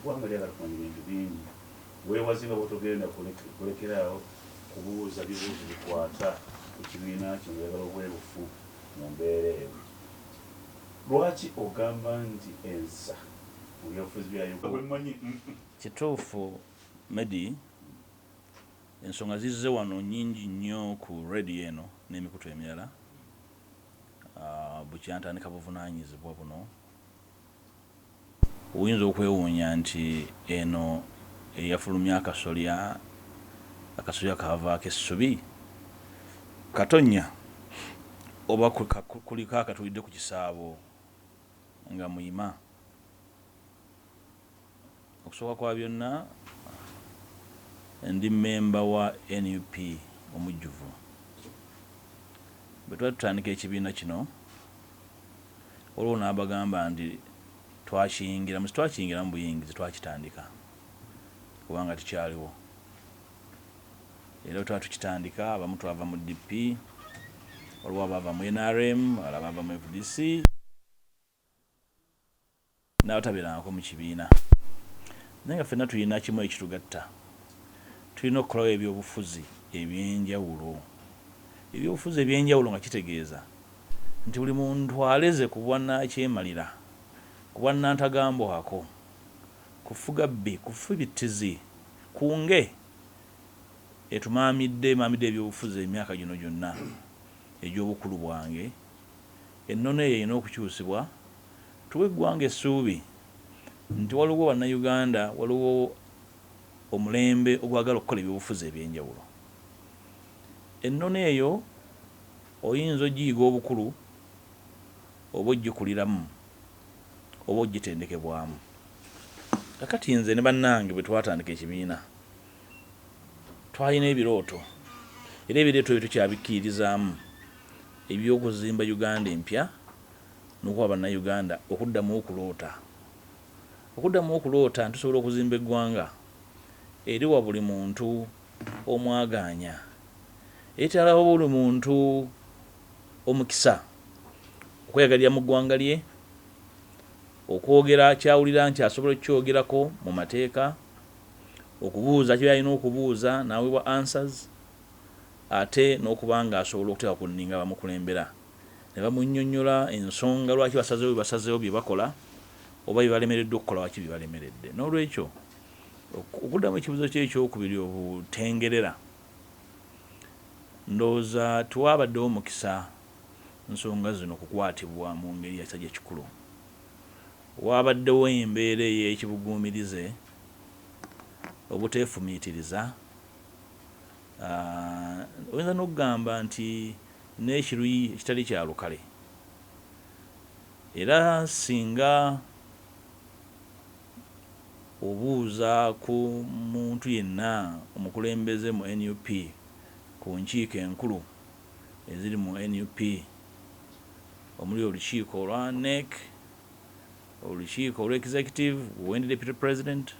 Eggwanga lyagala kumanya ebintu bingi. Weewaze nga bw'otogenda kulekeraawo kubuuza bibuuzo bikwata ku kibiina kyo ng'oyagala obwerufu mu mbeera eyo. Lwaki ogamba nti ensa mu byobufuzi bya Uganda? Kituufu Medi, ensonga zizze wano nnyingi nnyo ku radio eno n'emikutu emirala bukya ntandika buvunaanyizibwa buno. Oyinza okwewuunya nti eno eyafulumya akasolya, akasolya kaavaako essubi katonnya oba kuliko akatulidde ku kisaabo nga muyima. Okusooka kwa byonna ndi mmemba wa nup omujjuvu. Bwe twali tutandika ekibiina kino waliwo n'abagamba nti twakiyingiramu, sitwakiyingiramu buyingizi, twakitandika kubanga tekyaliwo. Era bwe twali tukitandika abamu twava mu DP, waliwo abaava mu nrm, abalala baava mu fdc n'abatabeerangako mu kibiina. Naye nga ffenna tulina kimu ekitugatta, tulina okukolawo ebyobufuzi eby'enjawulo. Ebyobufuzi eby'enjawulo nga kitegeeza nti buli muntu aleze ku bwannakyemalira, ku bwannantagambwako, ku ffugabbi, ku ffubittizi, ku nge etumaamidde emaamidde ebyobufuzi emyaka gino gyonna egy'obukulu bwange. Ennono eyo erina okukyusibwa tuwe eggwanga essuubi nti waliwo Bannayuganda, waliwo omulembe ogwagala okukola ebyobufuzi eby'enjawulo. Ennono eyo oyinza ogiyiga obukulu oba ogikuliramu oba ogitendekebwamu. Kakati nze ne bannange bwe twatandika ekibiina twalina ebirooto, era ebirooto ebyo tukyabikkirizaamu, eby'okuzimba Uganda empya n'okuwa Bannayuganda okuddamu okuloota. Okuddamu okuloota nti tusobola okuzimba eggwanga eriwa buli muntu omwagaanya, eritalawo buli muntu omukisa okweyagalira mu ggwanga lye, okwogera ky'awulira nti asobola okukyogerako mu mateeka, okubuuza ky'alina okubuuza n'aweebwa answers, ate n'okuba ng'asobola okuteeka ku nninga abamukulembera ne bamunnyonnyola ensonga lwaki basazeewo bye basazeewo bye bakola oba bye balemereddwa okukola lwaki bibalemeredde. N'olwekyo okuddamu ekibuuzo kyo ekyokubiri obutengerera, ndowooza tewabaddewo mukisa nsonga zino kukwatibwa mu ngeri ya kisajja kikulu. Wabaddewo embeera ey'ekibuguumirize, obuteefumiitiriza, oyinza n'okugamba nti n'ekiruyi ekitali kya lukale. Era singa obuuza ku muntu yenna omukulembeze mu nup ku nkiiko enkulu eziri mu nup omuli olukiiko olwa NEC, olukiiko olwa executive wendi deputy president,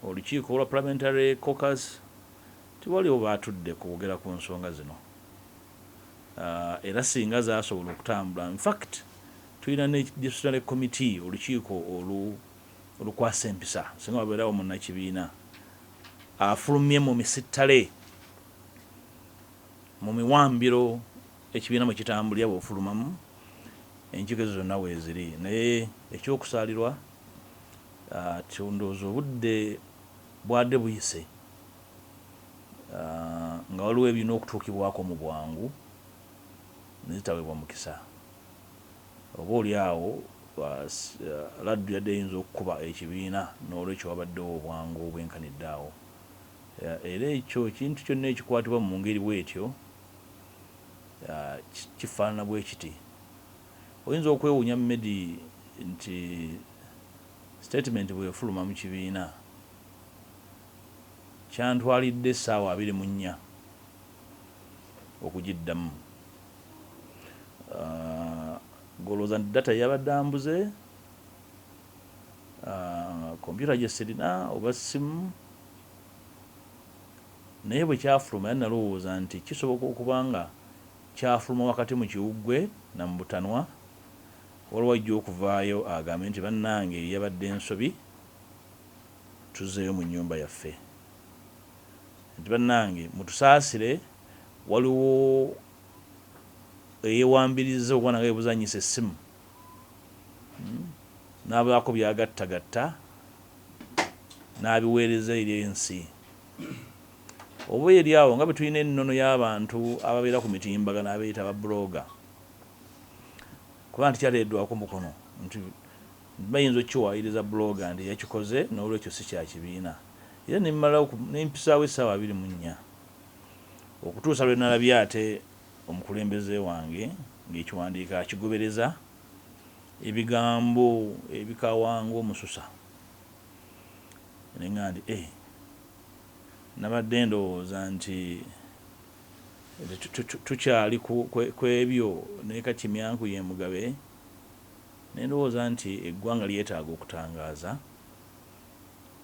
olukiiko olwa parliamentary caucus, tewaliwo baatudde kwogera ku nsonga zino. Era singa zaasobola okutambula, in fact tulina ne disciplinary committee, olukiiko olukwasa empisa, singa wabeerawo munnakibiina afulumye mu misittale, mu miwambiro ekibiina mwe kitambulira, bw'ofulumamu enkiiko ezo zonna weeziri. Naye ekyokusaalirwa, ndowooza obudde bwadde buyise nga waliwo ebirina okutuukibwako mu bwangu ne zitaweebwa mukisa. Oba oli awo laddu yadde eyinza okukuba ekibiina, n'olwekyo wabaddewo obwangu obwenkanidde awo. Era ekyo ekintu kyonna ekikwatibwa mu ngeri bw'etyo kifaanana bwe kiti. Oyinza okwewuunya Medi nti statement bw'efuluma mu kibiina kyantwalidde essaawa 24 okugiddamu. Ggwe olowooza nti data yabadde ambuze, kompyuta gye sirina oba ssimu, naye bwe kyafuluma era nalowooza nti kisoboka okuba nga kyafuluma wakati mu kiwuggwe na mu butanwa, waliwo ajja okuvaayo agambe nti bannange yabadde nsobi. Tuzzeeyo mu nnyumba yaffe nti bannange mutusaasire, waliwo eyewambiriza okuba nga yebuzanyisa essimu n'abaako byagattagatta n'abiweereza eri ensi. Oba eri awo nga bwe tulina ennono y'abantu ababeera ku mitimbagano abeeyita ba blogger, kuba nti kyateereddwako mukono nti bayinza okukiwaayiriza blogger nti yakikoze, n'olwekyo si kya kibiina. Era ne mmala ne mpisaawo essaawa 24 okutuusa lwe nalabye ate omukulembeze wange ng'ekiwandiiko akigobereza ebigambo ebikawa ng'omususa. Ne ŋŋamba nti eh, nabadde ndowooza nti tukyali ku ebyo naye kati Myanku ye Mugabe. Ne ndowooza nti eggwanga lyetaaga okutangaaza,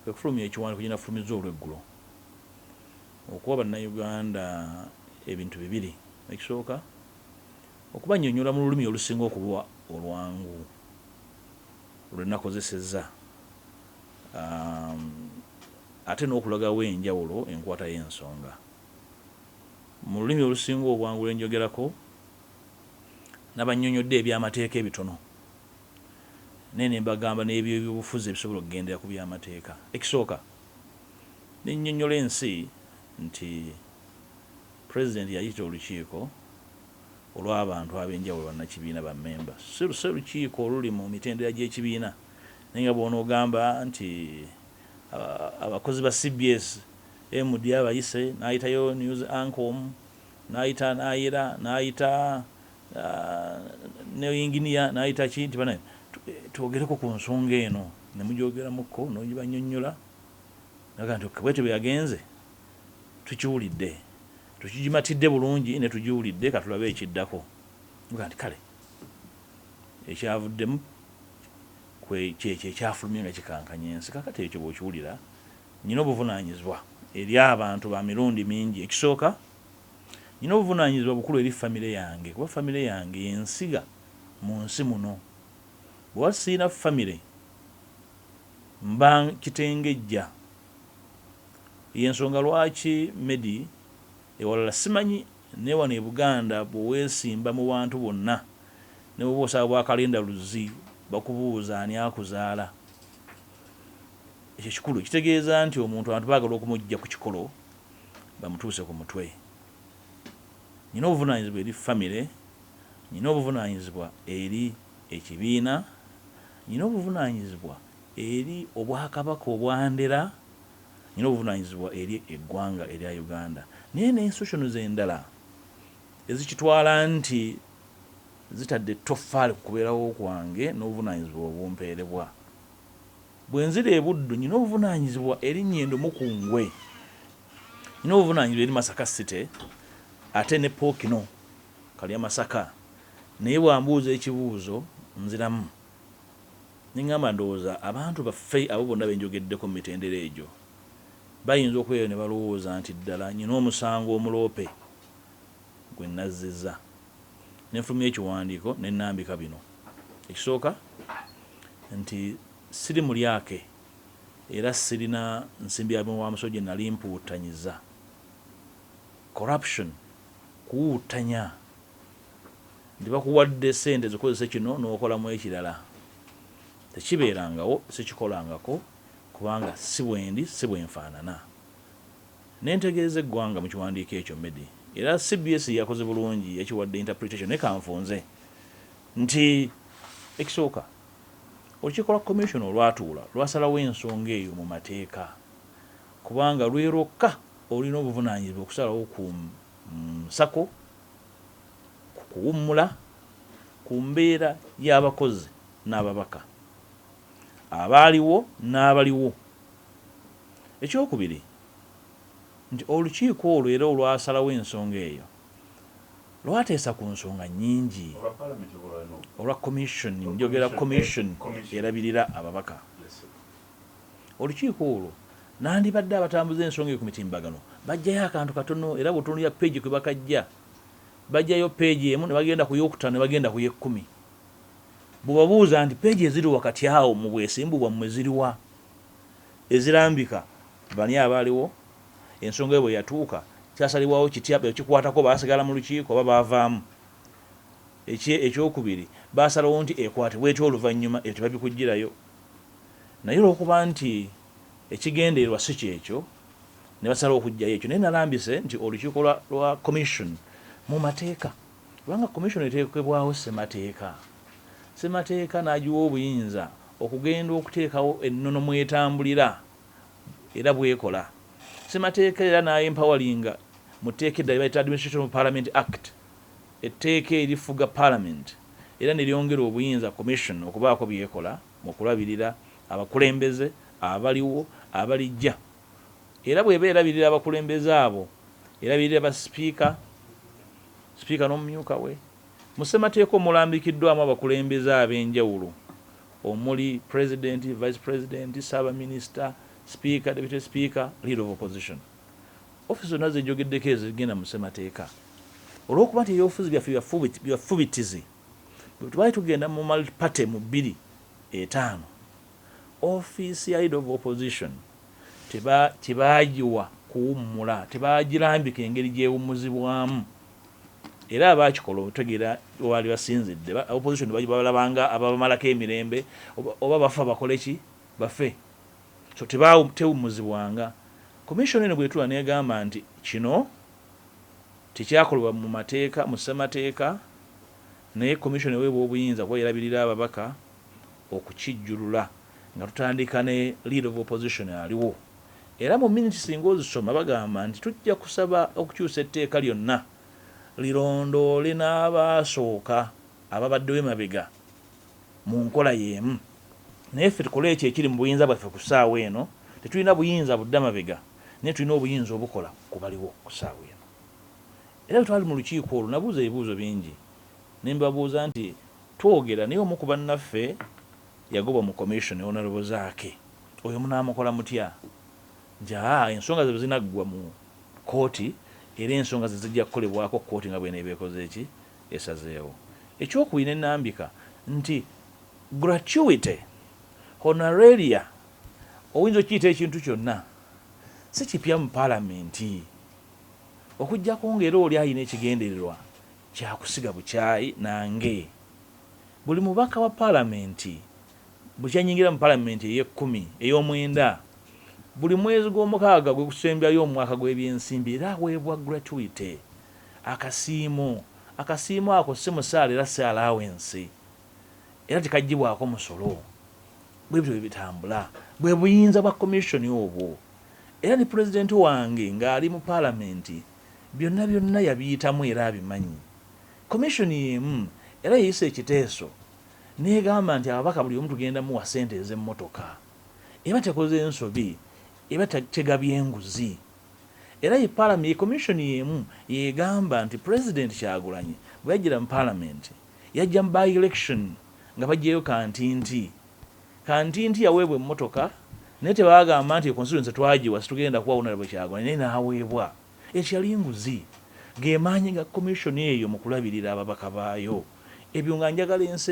kwe kufulumya ekiwandiiko kye nafulumizza olw'eggulo okuwa Bannayuganda ebintu bibiri. Ekisooka, okubannyonnyola mu lulimi olusinga okuba olwangu lwe nakozesezza, ate n'okulagawo enjawulo enkwata y'ensonga. Mu lulimi olusinga obwangu lwe njogerako, nabannyonnyodde ebyamateeka ebitono, naye ne mbagamba n'ebyobufuzi ebisobola okugendera ku byamateeka. Ekisooka, ne nnyonnyola ensi nti Pulezidenti yayita olukiiko olw'abantu ab'enjawulo bannakibiina bammemba, si lukiiko oluli mu mitendera gy'ekibiina, naye nga bw'onoogamba nti abakozi ba CBS MD abayise, n'ayitayo news anchor omu, n'ayita n'ayera, n'ayita ne yinginiya, n'ayita ki, nti banaye twogereko ku nsonga eno, ne mugyogeramukko n'ogibannyonnyola, naga nti bwetyo bwe yagenze, tukiwulidde, tukigimatidde bulungi ne tugiwulidde, katulabe ekiddako. Nga nti kale ekyavuddemu kyekyo ekyafulumye nga kikankanya ensi. Kakati ekyo bw'okiwulira, nnina obuvunaanyizibwa eri abantu ba mirundi mingi. Ekisooka, nnina obuvunaanyizibwa bukulu eri famire yange, kuba famire yange yensiga mu nsi muno. Bw'oba sirina famire mba kitengejja. Y'ensonga lwaki Medi ewalala simanyi, naye wano e Buganda bw'oweesimba mu bantu bonna ne bw'oba osaba bwakalinda luzzi, bakubuuza ani akuzaala. Ekyo kikulu, kitegeeza nti omuntu abantu baagala okumuggya ku kikolo bamutuuse ku mutwe. Nnina obuvunaanyizibwa eri famire, nnina obuvunaanyizibwa eri ekibiina, nnina obuvunaanyizibwa eri obwakabaka obwandera, nnina obuvunaanyizibwa eri eggwanga erya Uganda, naye n'institutions endala ezikitwala nti zitadde ettoffaali ku kubeerawo kwange n'obuvunaanyizibwa obumpeerebwa. Bwe nzira e Buddu, nnina obuvunaanyizibwa eri Nnyendo Mukungwe, nnina obuvunaanyizibwa eri Masaka City, ate ne Pookino Kalya Masaka, naye bw'ambuuza ekibuuzo nziramu. Ne ŋŋamba ndowooza abantu baffe abo bonna be njogeddeko mu mitendera egyo bayinza okubeerayo ne balowooza nti ddala nnina omusango omuloope gwe nazzizza. Ne nfulumya ekiwandiiko ne nnambika bino. Ekisooka nti siri mulyake era sirina nsimbi ya muwa musolo gye nali mpuwuttanyiza. Corruption kuwuwuttanya nti bakuwadde ssente zikozese kino n'okolamu ekirala. Tekibeerangawo, sikikolangako kubanga si bwendi, si bwe nfaanana. Ne ntegeeza eggwanga mu kiwandiiko ekyo Medi. Era CBS yakoze bulungi, yakiwadde interpretation, naye kanfunze nti ekisooka olukiiko lwa commission olwatuula lwasalawo ensonga eyo mu mateeka, kubanga lwe lwokka olulina obuvunaanyizibwa okusalawo ku nsako, ku kuwummula, ku mbeera y'abakozi n'ababaka abaaliwo n'abaliwo. Ekyokubiri nti olukiiko olwo era olwasalawo ensonga eyo lwateesa ku nsonga nnyingi. Olwa commission, njogera commission erabirira ababaka. Olukiiko olwo nandibadde abatambuza ensonga eyo ku mitimbagano bajjayo akantu katono, era bw'otunuulira peegi kwe bakajja, bajjayo peegi emu ne bagenda ku yookutaano ne bagenda ku y'ekkumi. Bw'obabuuza nti peegi eziri wakati awo mu bwesimbu bwammwe ziriwa? Ezirambika bani abaaliwo, ensonga eyo bwe yatuuka kyasalibwawo kitya, bekikwatako baasigala mu lukiiko oba baavaamu. Ekyokubiri, basalawo nti ekwatibwa etya oluvannyuma, ebyo tebabikugirayo. Naye olwokuba nti ekigendererwa si kyekyo, ne basalawo okuggyayo ekyo. Naye nalambise nti olukiiko lwa commission mu mateeka, kubanga commission eteekebwawo ssemateeka, ssemateeka n'agiwa obuyinza okugenda okuteekawo ennono mwetambulira era bwekola. Ssemateeka era n'aempoweringa mu tteeka eddala bayita Administration of Parliament Act, etteeka erifuga parliament, era ne lyongera obuyinza commission okubaako byekola mu kulabirira abakulembeze abaliwo, abalijja. Era bw'eba erabirira abakulembeze abo, erabirira ba sipiika, sipiika n'omumyuka we. Mu ssemateeka omulambikiddwamu abakulembeze ab'enjawulo omuli president, vice president, ssaabaminisita, speaker, deputy speaker, leader of opposition. Office zonna zenjogeddeko ezo zigenda mu ssemateeka. Olw'okuba nti ebyobufuzi byaffe byafubitizi, bwe twali tugenda mu multiparty mu 2005, ofiisi ya leader of opposition tebaagiwa kuwummula, tebaagirambika engeri gyewummuzibwamu. Era abaakikola otegeera waali basinzidde, opposition balabanga ababamalako emirembe, oba bafa bakole ki, bafe. So tewummuzibwanga. Commission eno bwetula negamba nti kino tekyakolebwa mu mateeka, mu ssemateeka, naye commission eweebwa obuyinza kuba erabirira ababaka okukijjulula nga tutandika ne leader of opposition aliwo. Era mu miniti singa ozisoma bagamba nti tujja kusaba okukyusa etteeka lyonna lirondoole n'abaasooka ababaddewo emabega mu nkola y'emu, naye ffe tukole ekyo ekiri mu buyinza bwaffe ku ssaawa eno. Tetulina buyinza budda mabega, naye tulina obuyinza obukola ku baliwo ku ssaawa eno. Era bwe twali mu lukiiko olwo nabuuza ebibuuzo bingi, ne mbabuuza nti twogera naye omu ku bannaffe yagobwa mu commission, Honorable Zaake, oyo munaamukola mutya? Nti aa ensonga ze bwe zinaggwa mu kkooti, era ensonga ze zijja kukolebwako kkooti nga bw'eneeba ekoze eki esazeewo. Ekyokubiri ne nnambika nti gratuity, honoraria, oyinza okukiyita ekintu kyonna, si kipya mu palamenti, okuggyako ng'era oli alina ekigendererwa kya kusiga bukyayi nange. Buli mubaka wa palamenti bukya nnyingira mu palamenti ey'ekkumi, ey'omwenda, buli mwezi gw'omukaaga gwe gusembyayo omwaka gw'ebyensimbi era aweebwa gratuity, akasiimo. Akasiimo ako si musaala era si allowance, era tekaggyibwako musolo. Bwe bityo bwe bitambula. Bwe buyinza bwa commission obwo. Era ne pulezidenti wange ng'ali mu palamenti byonna byonna yabiyitamu era abimanyi. Commission y'emu era yayisa ekiteeso n'egamba nti ababaka buli omu tugenda muwa ssente ez'emmotoka. Eba tekoze nsobi, eba tegabye nguzi. Era ye ye commission y'emu y'egamba nti Pulezidenti Kyagulanyi bwe yajjira mu palamenti yajja mu by-election nga baggyeyo Kantinti. Kantinti yaweebwa emmotoka naye tebaagamba nti constituency twagiwa situgenda kuwa Honorable Kyagulanyi, naye n'aweebwa. Ekyo yali nguzi. Ge maanyi ga commission eyo mu kulabirira ababaka baayo. Ebyo nga njagala ensi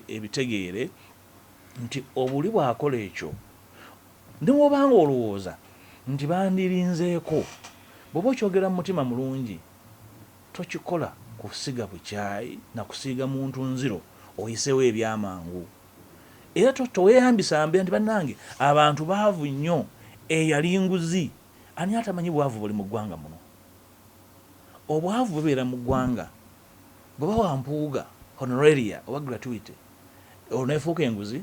ebitegeere nti obuli bw'akola ekyo, ne bw'oba ng'olowooza nti bandirinzeeko, bw'oba okyogera mu mutima mulungi, tokikola kusiga bukyayi na kusiiga muntu nziro oyiseewo eby'amangu. Era teweyambisa mbeera nti bannange abantu baavu nnyo, eyali nguzi. Ani atamanyi bwavu buli mu ggwanga muno? Obwavu bubeera mu ggwanga. Bwe bawa Mpuuga honoraria oba gratuity, olwo neefuuka enguzi?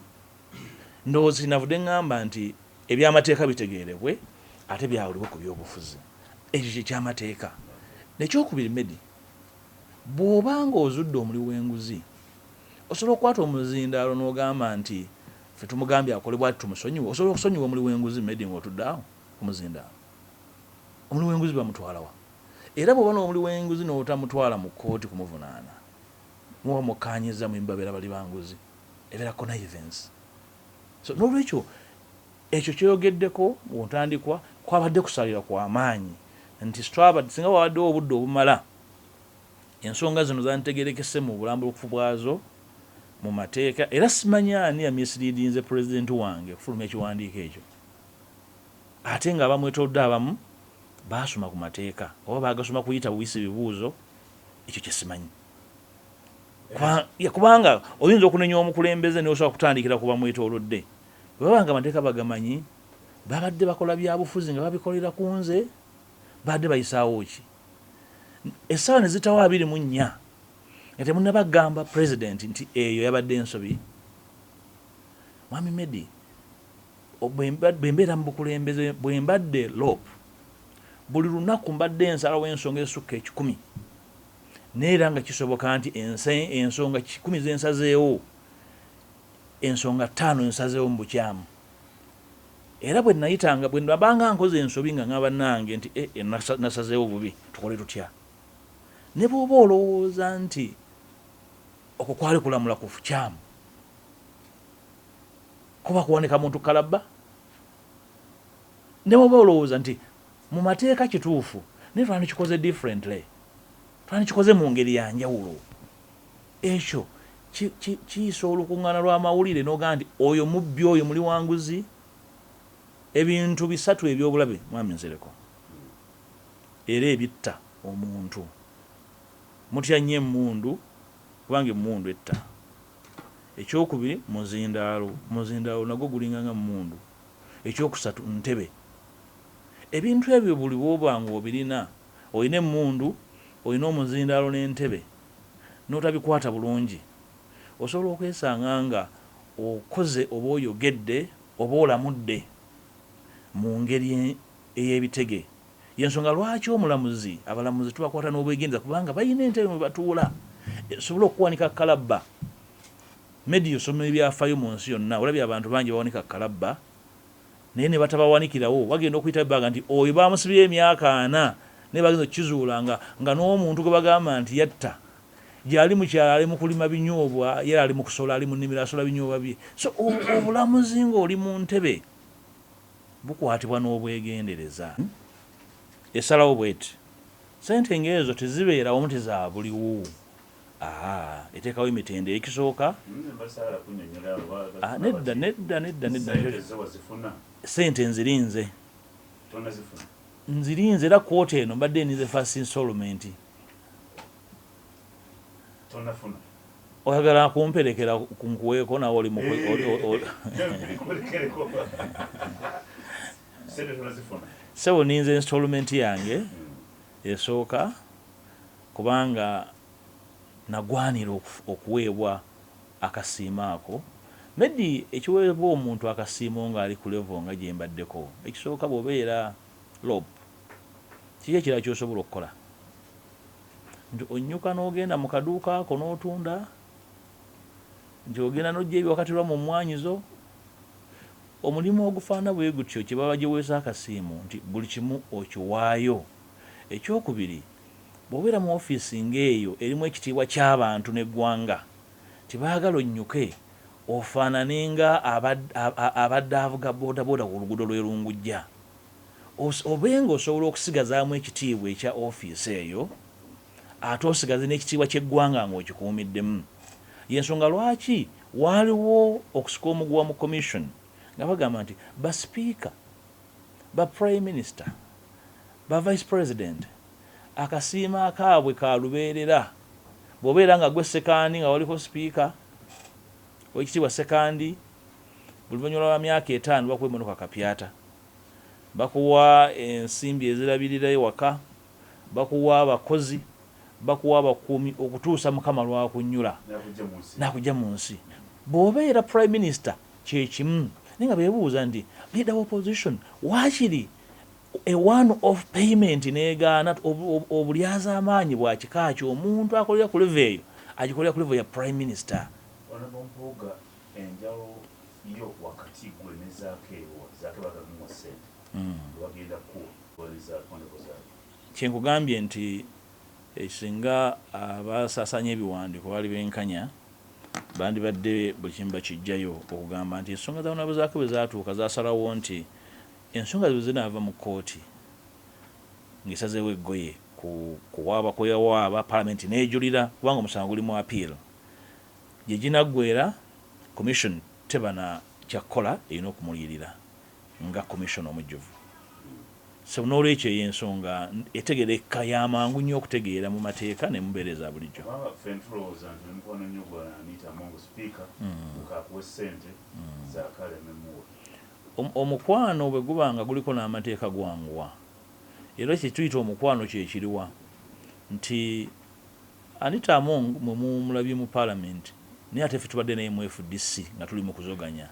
Ndowooza kyenavudde ŋŋamba nti eby'amateeka bitegeerebwe ate byawulibwe ku byobufuzi. Ekyo kye ky'amateeka. Ekyokubiri, Medi, bw'oba ng'ozudde omuli w'enguzi, osobola okukwata omuzindaalo n'ogamba nti ffe tumugambye akole bw'ati tumusonyiwe. Osobola okusonyiwa omuli w'enguzi, Medi, ng'otudde awo ku muzindaalo? Omuli w'enguzi bamutwala wa? Era bw'oba n'omuli w'enguzi n'otamutwala mu kkooti kumuvunaana, muba mukkaanyizza mwembi babeera bali ba nguzi, ebeera connivance. So n'olwekyo ekyo kyoyogeddeko mu ntandikwa kwabadde kusalira kwa maanyi nti singa wabaddewo obudde obumala ensonga zino zanditegeerekese mu bulambulukufu bwazo mu mateeka. Era simanyi ani yamisleadinze pulezidenti wange okufulumya ekiwandiiko ekyo. Ate nga abamwetoolodde abamu baasoma ku mateeka oba baagasoma kuyita buyisi bibuuzo, ekyo kye simanyi. Kubanga oyinza okunenya omukulembeze naye osobola kutandikira ku bamwetoolodde. Bwe baba nga amateeka bagamanyi, babadde bakola byabufuzi nga babikolera ku nze, babadde bayisaawo ki? Essaawa ne zitawo 24 nga temunnabagamba pulezidenti nti eyo yabadde ensobi. Mwami Medi, bwe mbeera mu bukulembeze, bwe mbadde LOP, buli lunaku mbadde nsalawo ensonga ezisukka 100, naye era nga kisoboka nti ensonga 100 ze nsazeewo, ensonga 5 nsazeewo mu bukyamu. Era bwe nayitanga, bwe nabanga nkoze ensobi nga ŋŋamba bannange nti nasazeewo bubi, tukole tutya? Ne bw'oba olowooza nti okwo kwali kulamula kukyamu, kuba kuwanika muntu kalabba. Ne bw'oba olowooza nti mu mateeka kituufu, naye twandikikoze differently, twandikikoze mu ngeri ya njawulo, ekyo kiyisa olukuŋŋaana lw'amawulire n'ogamba nti oyo mubbi, oyo muli wanguzi. Ebintu bisatu eby'obulabe, mwami Nsereko, era ebitta omuntu. Mutya nnyo emmundu, kubanga emmundu etta. Ekyokubiri muzindaalo, muzindaalo nagwo gulinga nga mmundu. Ekyokusatu ntebe. Ebintu ebyo buli bw'oba ng'obirina, olina emmundu, olina omuzindaalo n'entebe, n'otabikwata bulungi, osobola okwesanga nga okoze oba oyogedde oba olamudde mu ngeri ey'ebitege. Yensonga lwaki omulamuzi, abalamuzi tubakwata n'obwegendereza, kubanga balina entebe mwe batuula esobola okuwanika kalabba. Media, osoma ebyafaayo mu nsi yonna, olabye abantu bangi bawanika kalabba naye ne batabawanikirawo, bagenda okuyita ebbanga nti oyo bamusibye emyaka 40, naye bagenza okukizuula nga n'omuntu gwe bagamba nti yatta gyali mukyalo, ali mu kulima binyoobwa, yera ali mu kusola, ali mu nnimiro asola binyoobwa bye. So obulamuzi ng'oli mu ntebe bukwatibwa n'obwegendereza. Esalawo bweti, sente ng'ezo tezibeerawo nti za buliwo. Aa, eteekawo emitendera. Ekisooka, nedda, nedda, nedda, nedda. Sente nzirinze, nzirinze, era kooti eno mbadde enize first installment. Oyagala kumperekera nkuweeko nawe oli sebo? Ninze installment yange esooka, kubanga nagwanira okuweebwa akasiimo ako. Medi, ekiweebwa omuntu akasiimo ng'ali ku level nga gye mbaddeko, ekisooka bw'obeera LOP, kiki ekirala ky'osobola okukola? Nti onnyuka n'ogenda mu kaduuka ako n'otunda, nti ogenda n'ojja ebiwakatirwa mu mmwanyi zo, omulimu ogufaanana bwe gutyo kye baba giweesa akasiimo nti buli kimu okiwaayo. Ekyokubiri, bw'obeera mu ofiisi ng'eyo erimu ekitiibwa ky'abantu n'eggwanga, tibaagala onnyuke ofaanane nga abadde avuga boodabooda ku luguudo lw'e Lungujja, obe nga osobola okusigazaamu ekitiibwa ekya ofiisi eyo, ate osigaze n'ekitiibwa ky'eggwanga ng'okikuumiddemu. Yensonga lwaki waaliwo okusika omuguwa mu commission nga bagamba nti ba sipiika, ba prime minister, ba vice president, akasiimo akaabwe ka lubeerera. Bw'obeera nga gwe Sekandi nga waliko sipiika Owekitiibwa Sekandi, buli luvannyuma lwa myaka 5 bakuwa emmotoka kapyata, bakuwa ensimbi ezirabirira ewaka, bakuwa abakozi, bakuwa abakuumi okutuusa Mukama lwakunnyula nakujja mu nsi. Bw'obeera prime minister kyekimu, naye nga beebuuza nti leader of opposition waakiri a one off payment negaana. Obulyazaamaanyi bwa kika kyo omuntu akolera ku level eyo, agikolera ku level ya prime minister. Honorable Mpuuga, enjawulo yo wakati gwe ne Zaake ewa Zaake bagamuwa ssente, bagenda kukuwa ne Zaake, Honorable Zaake? Kyenkugambye nti singa abasaasanya ebiwandiiko baali benkanya, bandibadde buli kimu bakijjayo okugamba nti ensonga za Honorable Zaake bwe zaatuuka, zasalawo nti ensonga bwe zinaava mu kkooti ng'esazeewo eggoye ku kuwaaba kweyawaaba, palamenti n'ejulira, kubanga omusango guli mu appeal gye ginaggwera, commission teba na kyakkola, erina okumuliyirira nga commission omujjuvu. So n'olwekyo eyo ensonga etegerekka yamangu nnyo okutegeera mu mateeka ne mu mbeera eza bulijjo. Kubanga ffe ntulowooza nti ne mukwano nnyo gwa Anita Among, sipiika, mukakuwa ssente zaakaleme muwe. Omukwano bwe guba nga guliko n'amateeka gwanguwa. Era kye tuyita omukwano kyekiriwa nti Anita Among mwe mumulabye mu Parliament, naye ate ffe tubadde naye mu FDC nga tuli mu kuzoganya.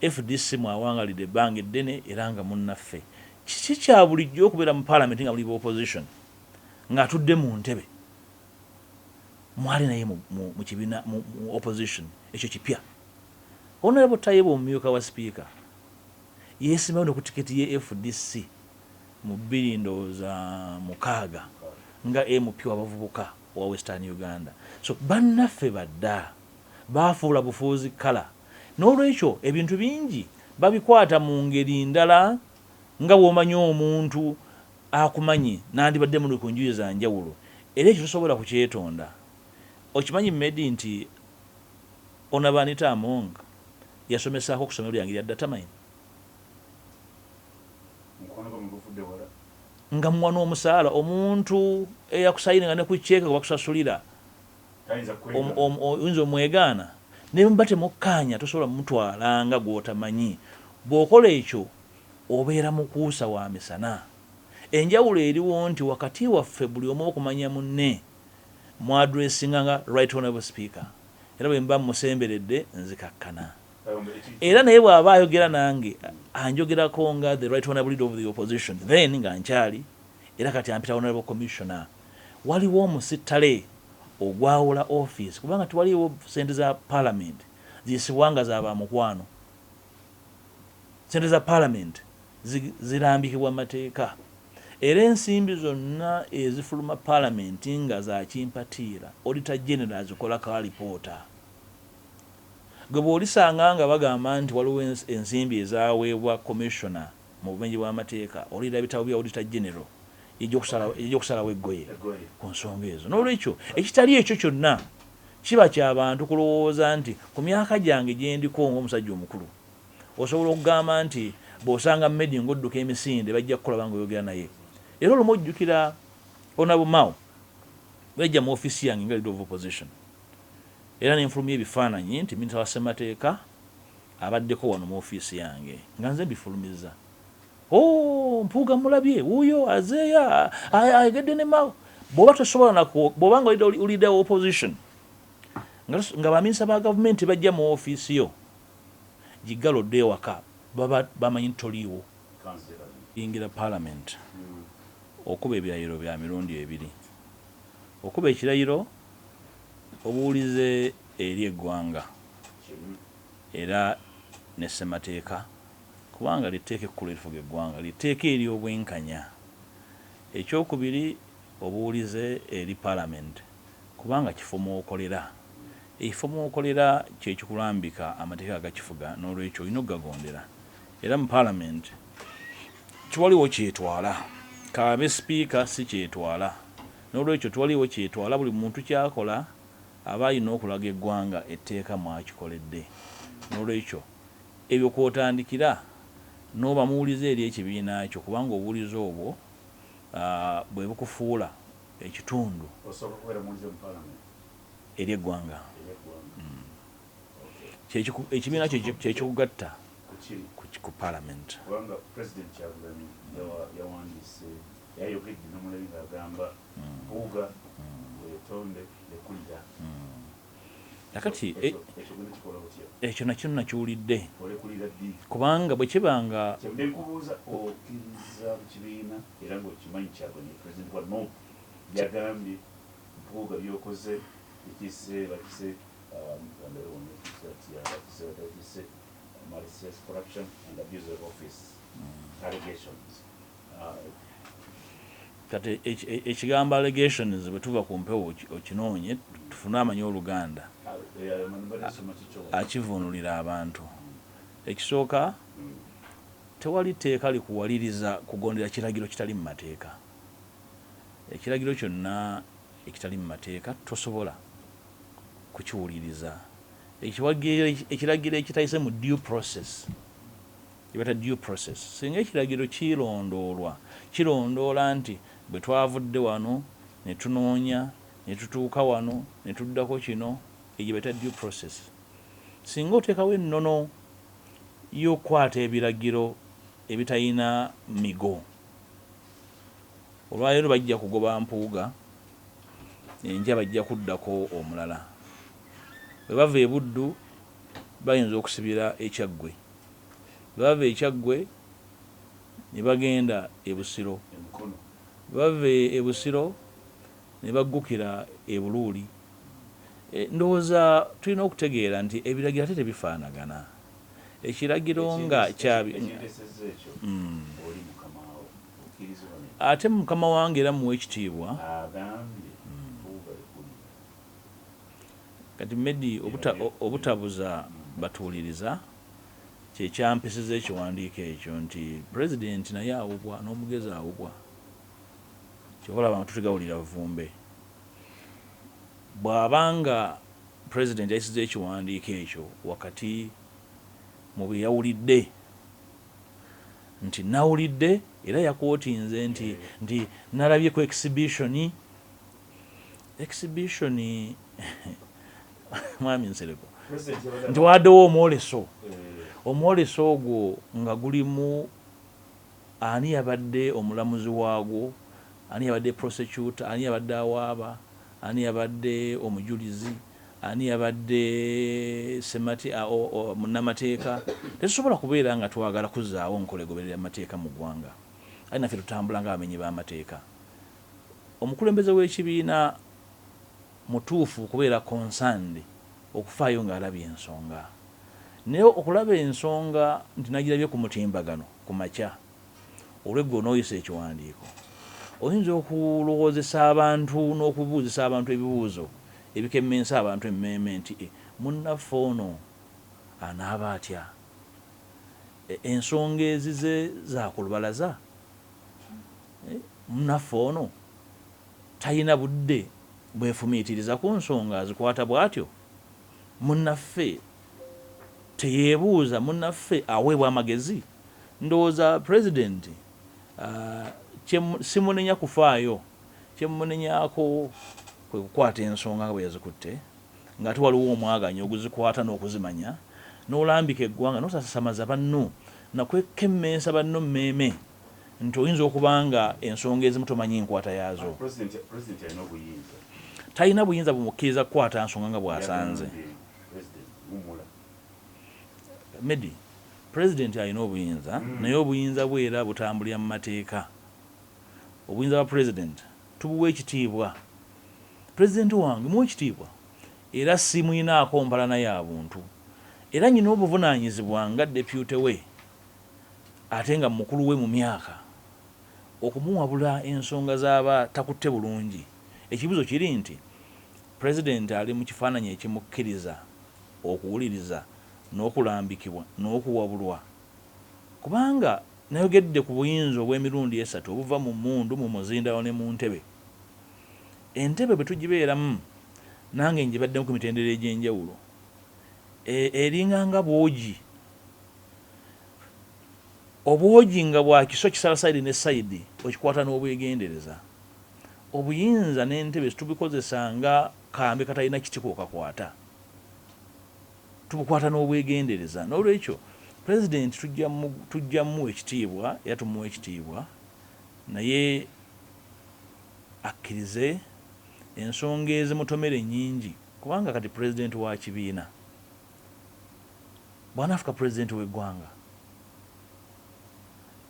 FDC mwawangalidde ebbanga eddene era nga munnaffe. Kiki kya bulijjo okubeera mu Parliament nga muli ba opposition, ng'atudde mu ntebe mwali naye mu kibiina mu opposition? Ekyo kipya. Honorable Tayebwa, omumyuka wa sipiika, yeesimbayo ne ku tiketi ye FDC mu bbiri ndowooza mukaaga nga MP w'abavubuka owa Western Uganda. So bannaffe badda baafuula bufuuzi kkala. N'olwekyo ebintu bingi babikwata mu ngeri ndala, nga bw'omanyi omuntu akumanyi nandibadde muli ku njuyi za njawulo, era ekyo tosobola kukyetonda. Okimanyi, Medi, nti Honorable Anita Among yasomesaako ku ssomero lyange lya Datamine. Mukwano gwa mugufudde wala. Nga muwa n'omusaala omuntu eyakusayininga ne ku ceeke gwe bakusasulira. Tayinza kwegaana. Oyinza omwegaana ne muba temukkaanya, tosobola mutwala nga gw'otamanyi. Bw'okola ekyo obeera mukuusa wa misana. Enjawulo eriwo nti wakati waffe buli omu okumanya munne mwaddressinga nga Right Honorable Speaker, era bwe mba musemberedde nzikakkana. Era naye bw'aba ayogera nange anjogerako nga the Right Honorable Leader of the Opposition, then nga nkyali, era kati ampita Honorable Commissioner. Waliwo omusittale ogwawula office, kubanga tewaliwo sente za Parliament ziyisibwa nga za bamukwano. Sente za Parliament zirambikibwa mateeka, era ensimbi zonna ezifuluma Parliament nga za kimpatiira, Auditor General azikolako alipoota. Gwe bw'olisanga nga bagamba nti waliwo ensimbi ezaweebwa commissioner mu bumenyi bw'amateeka, olira bitabo bya Auditor General, ejja okusalawo eggoye Eggoye. ku nsonga ezo. N'olwekyo ekitali ekyo kyonna kiba kyabantu kulowooza nti ku myaka gyange gyendiko ng'omusajja omukulu, osobola okugamba nti bw'osanga Medi ng'odduka emisinde bajja kukulaba ng'oyogera naye. Era olumu ojjukira Honorable Mao bwejja mu ofiisi yange nga Leader of Opposition, era nenfulumya ebifaananyi nti minisita wa ssemateeka abaddeko wano mu ofiisi yange nga nze mbifulumiza. "Oh, Mpuuga mulabye wuuyo azeeyo ayogedde ne Mao." Bw'oba tosobola nako, bw'oba nga oli leader wa opposition nga baminisita ba gavumenti bajja mu ofiisi yo, giggala odde ewaka, baba bamanyi nti toliiwo. Kanzije kati. Yingira Parliament, okuba ebirayiro bya mirundi ebiri. Okuba ekirayiro obuwulize eri eggwanga Kimu. era ne ssemateeka, kubanga lyetteeka ekkulu erifuga eggwanga, lyetteeka ery'obwenkanya. Ekyokubiri, obuwulize eri Parliament, kubanga kifo mwokolera. Ekifo mwokolera kyekikulambika amateeka agakifuga, n'olwekyo olina okugagondera. Era mu Parliament tiwaliwo kyetwala, kabe sipiika si kyetwala. N'olwekyo tiwaliwo kyetwala, buli muntu kyakola aba alina okulaga eggwanga etteeka mwakikoledde. N'olwekyo ebyo kwotandikira n'oba muwulize eri ekibiina kyo, kubanga obuwulize obwo bwe bukufuula ekitundu Osooka kubeera muwulize mu Parliament eri eggwanga. Eri eggwanga. Okay. Ekibiina kyekikugatta Kukiri ku Parliament. Kubanga President Kyagulanyi yawandiise, yayogedde nomulabi ng'agamba, "Mpuuga, weetonde, lekulira." Kakati Ekyo genda kikola otya? Ekyo nakyo nakiwulidde. Olekulira ddi? Kubanga bwe kiba nga Kyembadde nkubuuza, okkiriza mu kibiina era ng'okimanyi Kyagulanyi president wa NUP yagambye, "Mpuuga, byokoze ekise bakise bakise malicious corruption and abuse of office allegations." Kati ekigambo allegations, bwe tuva ku mpewo okinoonye tufune amanyi Oluganda mbadde nsoma kikyo. Akivuunulira abantu. Ekisooka, tewali tteeka likuwaliriza kugondera kiragiro kitali mu mateeka. Ekiragiro kyonna ekitali mu mateeka tosobola kukiwuliriza. Ekiragiro ekitayise mu due process Gye bayita due process. Singa ekiragiro kirondoolwa, kirondoola nti bwe twavudde wano ne tunoonya ne tutuuka wano ne tuddako kino, egyo gye bayita due process. Singa oteekawo ennono y'okukwata ebiragiro ebitalina migo, olwaleero bajja kugoba Mpuuga, enkya bajja kuddako omulala. Bwe bava e Buddu bayinza okusibira e Kyaggwe, bwe bava e Kyaggwe ne bagenda e Busiro, bwe bava e Busiro ne baggukira e Buluuli. Ndowooza tulina okutegeera nti ebiragiro ate tebifaanagana. Ekiragiro nga kyabi ate mukama wange era muwa ekitiibwa. Kati Medi, obutabuza batuwuliriza kyekyampisiza ekiwandiiko ekyo nti pulezidenti naye awubwa n'omugezi awubwa. Kyova olaba nga tutigawulira vvumbe. Bw'abanga pulezidenti ayisiza ekiwandiiko ekyo wakati mu bye yawulidde nti nawulidde, era yakwotinze nti nalabye ku exhibition mwami Nsereko nti waddewo omwoleso, omwoleso ogwo nga gulimu ani yabadde omulamuzi waagwo, ani yabadde prosecutor, ani yabadde awaaba, ani yabadde omujulizi, ani yabadde munnamateeka. Tetusobola kubeera nga twagala kuzzaawo nkola egoberera amateeka mu ggwanga, aye naffe tutambula nga abamenyi b'amateeka. Omukulembeze w'ekibiina mutuufu okubeera concerned, okufaayo ng'alabye ensonga, naye okulaba ensonga nti nagirabye ku mutimbagano ku makya, olweggulo n'oyisa ekiwandiiko, oyinza okulowoozesa abantu n'okubuuzisa abantu ebibuuzo ebikemmensa abantu emmeeme nti munnaffe ono anaaba atya? Ensonga ezize za ku lubalaza, munnaffe ono talina budde bwefumiitiriza ku nsonga azikwata bw'atyo, munnaffe teyeebuuza, munnaffe aweebwa amagezi. Ndowooza pulezidenti simunenya kufaayo, kyemunenyako kwe kukwata ensonga nga bwe yazikutte, ng'ate waliwo omwaganya oguzikwata n'okuzimanya, n'olambika eggwanga n'osasamaza banno nakwekemmensa banno mmeeme nti oyinza okuba nga ensonga ezimu tomanyi nkwata yaazo. Talina buyinza bumukkiriza kukwata nsonga nga bw'asanze. Medi, pulezidenti alina obuyinza, naye obuyinza bwe era butambulira mu mateeka. Obuyinza bwa pulezidenti tubuwa ekitiibwa. Pulezidenti wange muwa ekitiibwa, era simuyinaako mpalana ya buntu, era nyina obuvunaanyizibwa nga deputy we ate nga mukulu we mu myaka okumuwabula ensonga z'aba takutte bulungi. Ekibuuzo kiri nti pulezidenti ali mu kifaananyi ekimukkiriza okuwuliriza n'okulambikibwa n'okuwabulwa, kubanga nayogedde ku buyinza obw'emirundi esatu obuva mu mmundu, mu muzindalo ne mu ntebe. Entebe bwe tugibeeramu, nange ngibaddemu ku mitendera egy'enjawulo, eringa nga bwogi, obwogi nga bwa kiso kisala sayidi ne sayidi, okikwata n'obwegendereza. Obuyinza n'entebe tubikozesa nga kambe katalina kitiko okakwata, tubukwata n'obwegendereza. N'olwekyo pulezidenti tujja mumuwa ekitiibwa, era tumuwa ekitiibwa, naye akkirize ensonga ezimutomera ennyingi, kubanga kati pulezidenti wa kibiina bw'anaafuuka pulezidenti w'eggwanga,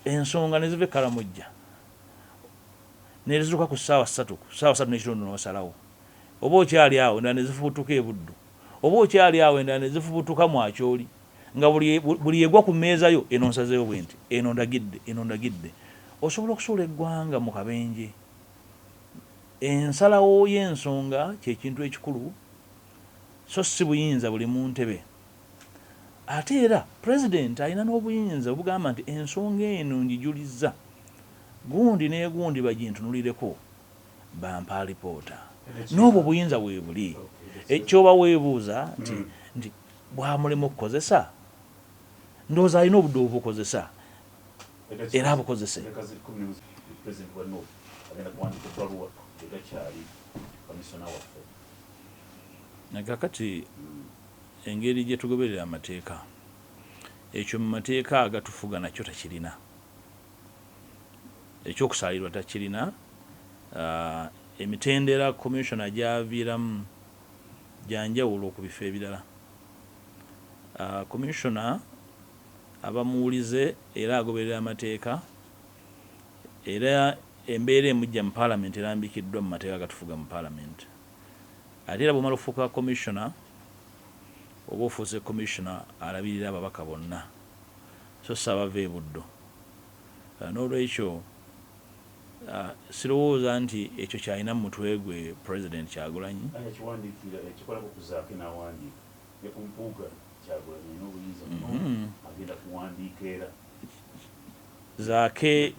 ensonga ne ziva e Kalamojja ne zituuka ku ssaawa 3, ku ssaawa 3:30 n'osalawo, oba okyali awo endala ne zifubutuka e Buddu, oba okyali awo endala ne zifubutuka mu Acholi, nga buli egwa ku mmeeza yo, eno nsazeewo bwe nti, eno ndagidde, eno ndagidde, osobola okusuula eggwanga mu kabenje. Ensalawo y'ensonga kye kintu ekikulu, so si buyinza buli mu ntebe. Ate era pulezidenti alina n'obuyinza obugamba nti ensonga eno ngijulizza gundi ne gundi bagintunulireko bampa alipoota. N'obwo obuyinza weebuli. Kyoba weebuuza nti bwamulema okukozesa, Ndowooza alina obudde obubukozesa era abukozese. Kakati engeri gye tugoberera amateeka, ekyo mu mateeka agatufuga nakyo takirina, ekyokusaalirwa takirina. Emitendera commissioner gy'aviiramu gyanjawulo ku bifo ebirala. Commissioner aba muwulize era agoberera amateeka, era embeera emujja mu parliament erambikiddwa mu mateeka agatufuga mu parliament. Ate era bw'omala okufuuka commissioner, oba ofuuse commissioner alabirira ababaka bonna, so si abava e Buddo. N'olwekyo sirowooza nti ekyo kyalina mu mutwe gwe President Kyagulanyi. Yakiwandiikira ekikolako ku Zaake n'awandiika ne ku Mpuuga. Kyagulanyi alina obuyinza agenda kuwandiika era Zaake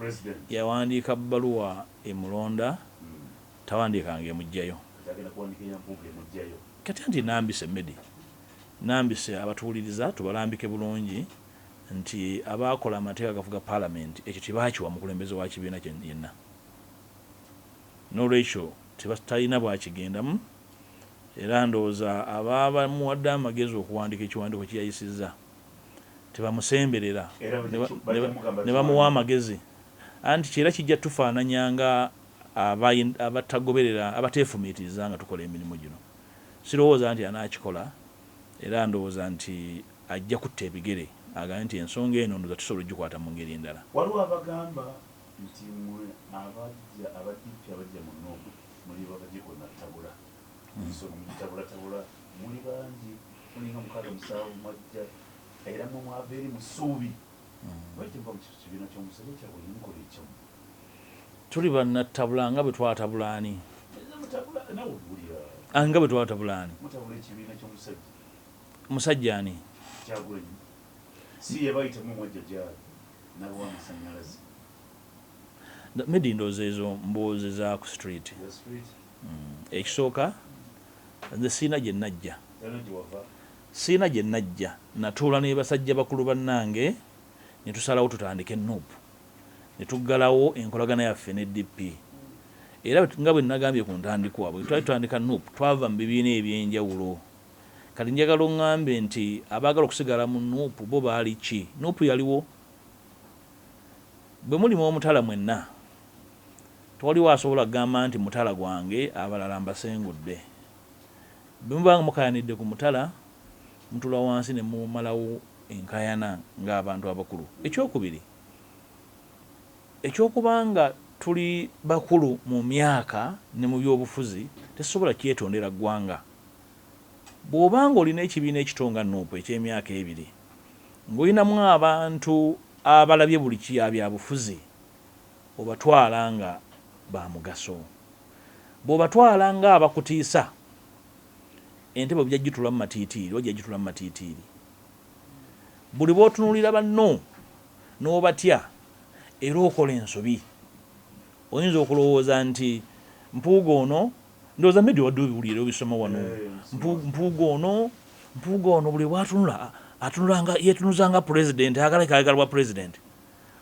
yawandiika bbaluwa emulonda, tawandiikanga emugjayo. Kati anti nambise Medi, nambise abatuwuliriza, tubalambike bulungi nti abaakola amateeka agafuga paalamenti ekyo tebakiwa mukulembeze wa kibiina yenna. N'olwekyo talina bwakigendamu, era ndowooza ababa bamuwadde amagezi okuwandiika ekiwandiiko kyeyayisizza tebamusemberera ne bamuwa amagezi, anti kyera kijja tufaananyanga abatagoberera, abateefumiitiriza nga tukola emirimu gino. Sirowooza nti anaakikola, era ndowooza nti ajja kutta ebigere agambe nti ensonga eno ndowooza tusobola okugikwata mu ngeri endala. Waliwo abagamba nti mmwe abajja aba DP abajja mu NUP muli bakajiko nattabula ensonga mugitabulatabula, muli bangi, mulinga 6 7 mwajja, era mwe mwava eri mu ssuubi. Lwaki muva mu kibiina ky'omusajja Kyagulanyi mukola ekyammwe? Tuli bannattabula nga bwe twatabula ani? Nga bwe twatabula ani? Mutabula ekibiina ky'omusajja. Musajja ani? Kyagulanyi. Si ye bayitamu mwajja gyali n'abawa amasannyalaze. Medi, ndowooza ezo mboozi za ku street. Ekisooka, nze siina gye najja, siina gye najja. Natuula ne basajja bakulu bannange ne tusalawo tutandike NUP, ne tuggalawo enkolagana yaffe ne DP. Era nga bwe nagambye ku ntandikwa, bwe twali tutandika NUP twava mu bibiina ebyenjawulo. Kati njagala oŋŋambe nti abaagala okusigala mu NUP bo baali ki? NUP yaliwo bwe mulimu omutala mwenna, tewaliwo asobola kugamba nti mutala gwange abalala mbasengudde. Bwe muba nga mukayanidde ku mutala, mutula wansi ne mumalawo enkayana ng'abantu abakulu. Ekyokubiri, ekyokubanga tuli bakulu mu myaka ne mu byobufuzi, tetusobola kyetondera ggwanga. Bw'obanga olina ekibiina ekito nga NUP eky'emyaka 2, ng'olinamu abantu abalabye buli kya byabufuzi, obatwala nga ba mugaso. Bw'obatwala nga abakutiisa, entebe ojja gitula mu matiitiiri, ojja gitula mu matiitiiri. Buli bw'otunuulira banno n'obatya, era okola ensobi. Oyinza okulowooza nti Mpuuga ono, ndowooza Medi wadde obiwulira obisoma wano, Mpuuga ono buli bw'atunula atunulanga, yeetunuza nga pulezidenti, ayagala ayagala bwa pulezidenti.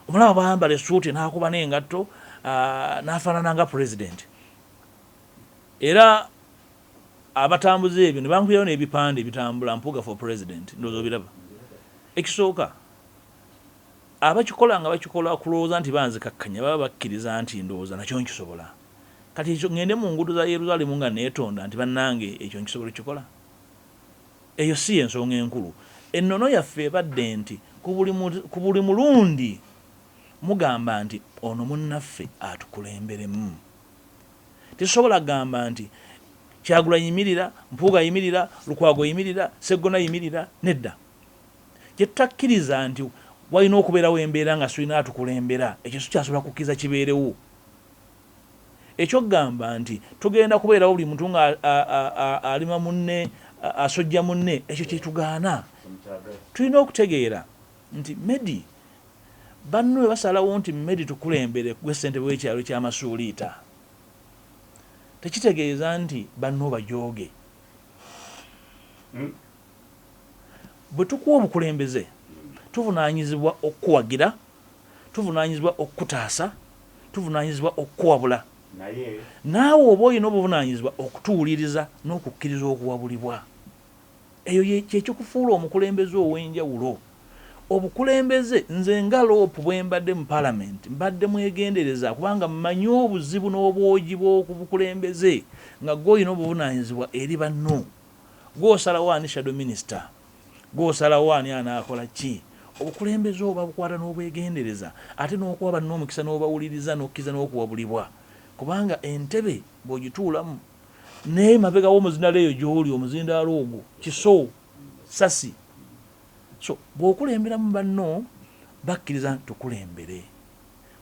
Omulaba bw'ayambala essuuti n'akuba n'engatto, n'afaanana nga pulezidenti. Era abatambuza ebyo ne bankubirayo n'ebipande ebitambula Mpuuga for president, ndowooza obiraba. Ekisooka, abakikola nga bakikola kulowooza nti banzikakkanya, baba bakkiriza nti ndowooza nakyo nkisobola. Kati ekyo ŋŋende mu nguudo za Yerusaalemu nga neetonda nti bannange ekyo nkisobola okukikola? Eyo si y'ensonga enkulu. Ennono yaffe ebadde nti ku buli mulundi mugamba nti ono munnaffe atukulemberemu. Tetusobola kugamba nti Kyagulanyi yimirira, Mpuuga yimirira, Lukwago yimirira, Sseggona yimirira, nedda. Kye tutakkiriza nti walina okubeerawo embeera nga sulina atukulembera, ekyo sikyasobola kukkiriza kibeerewo. Ekyokugamba nti tugenda kubeerawo buli muntu nga alima munne, asojja munne, ekyo kyetugaana. Tulina okutegeera nti Medi, banno bwe basalawo nti Medi tukulembere gwe ssentebe w'ekyalo ky'Amasuuliita, tekitegeeza nti banno bajooge. Bwe tukuwa obukulembeze, Tuvunaanyizibwa okukuwagira, tuvunaanyizibwa okukutaasa, tuvunaanyizibwa okukuwabula. Naye Naawe oba olina obuvunaanyizibwa okutuwuliriza n'okukkiriza okuwabulibwa. Eyo kyekikufuula omukulembeze ow'enjawulo. Obukulembeze, nze nga LOP bwe mbadde mu palamenti, mbadde mwegendereza kubanga mmanyi obuzibu n'obwogi bw'okubukulembeze nga gwe olina obuvunaanyizibwa eri banno. Gw'osalawo ani shadow minister, gw'osalawo ani anaakola ki. Obukulembeze oba bukwata n'obwegendereza ate n'okuwa banno omukisa n'obawuliriza n'okkiriza n'okuwabulibwa, kubanga entebe bw'ogituulamu naye mabega w'omuzindaalo eyo gy'oli, omuzindaalo ogwo kiso sasi. So bw'okulemberamu banno bakkiriza nti tukulembere,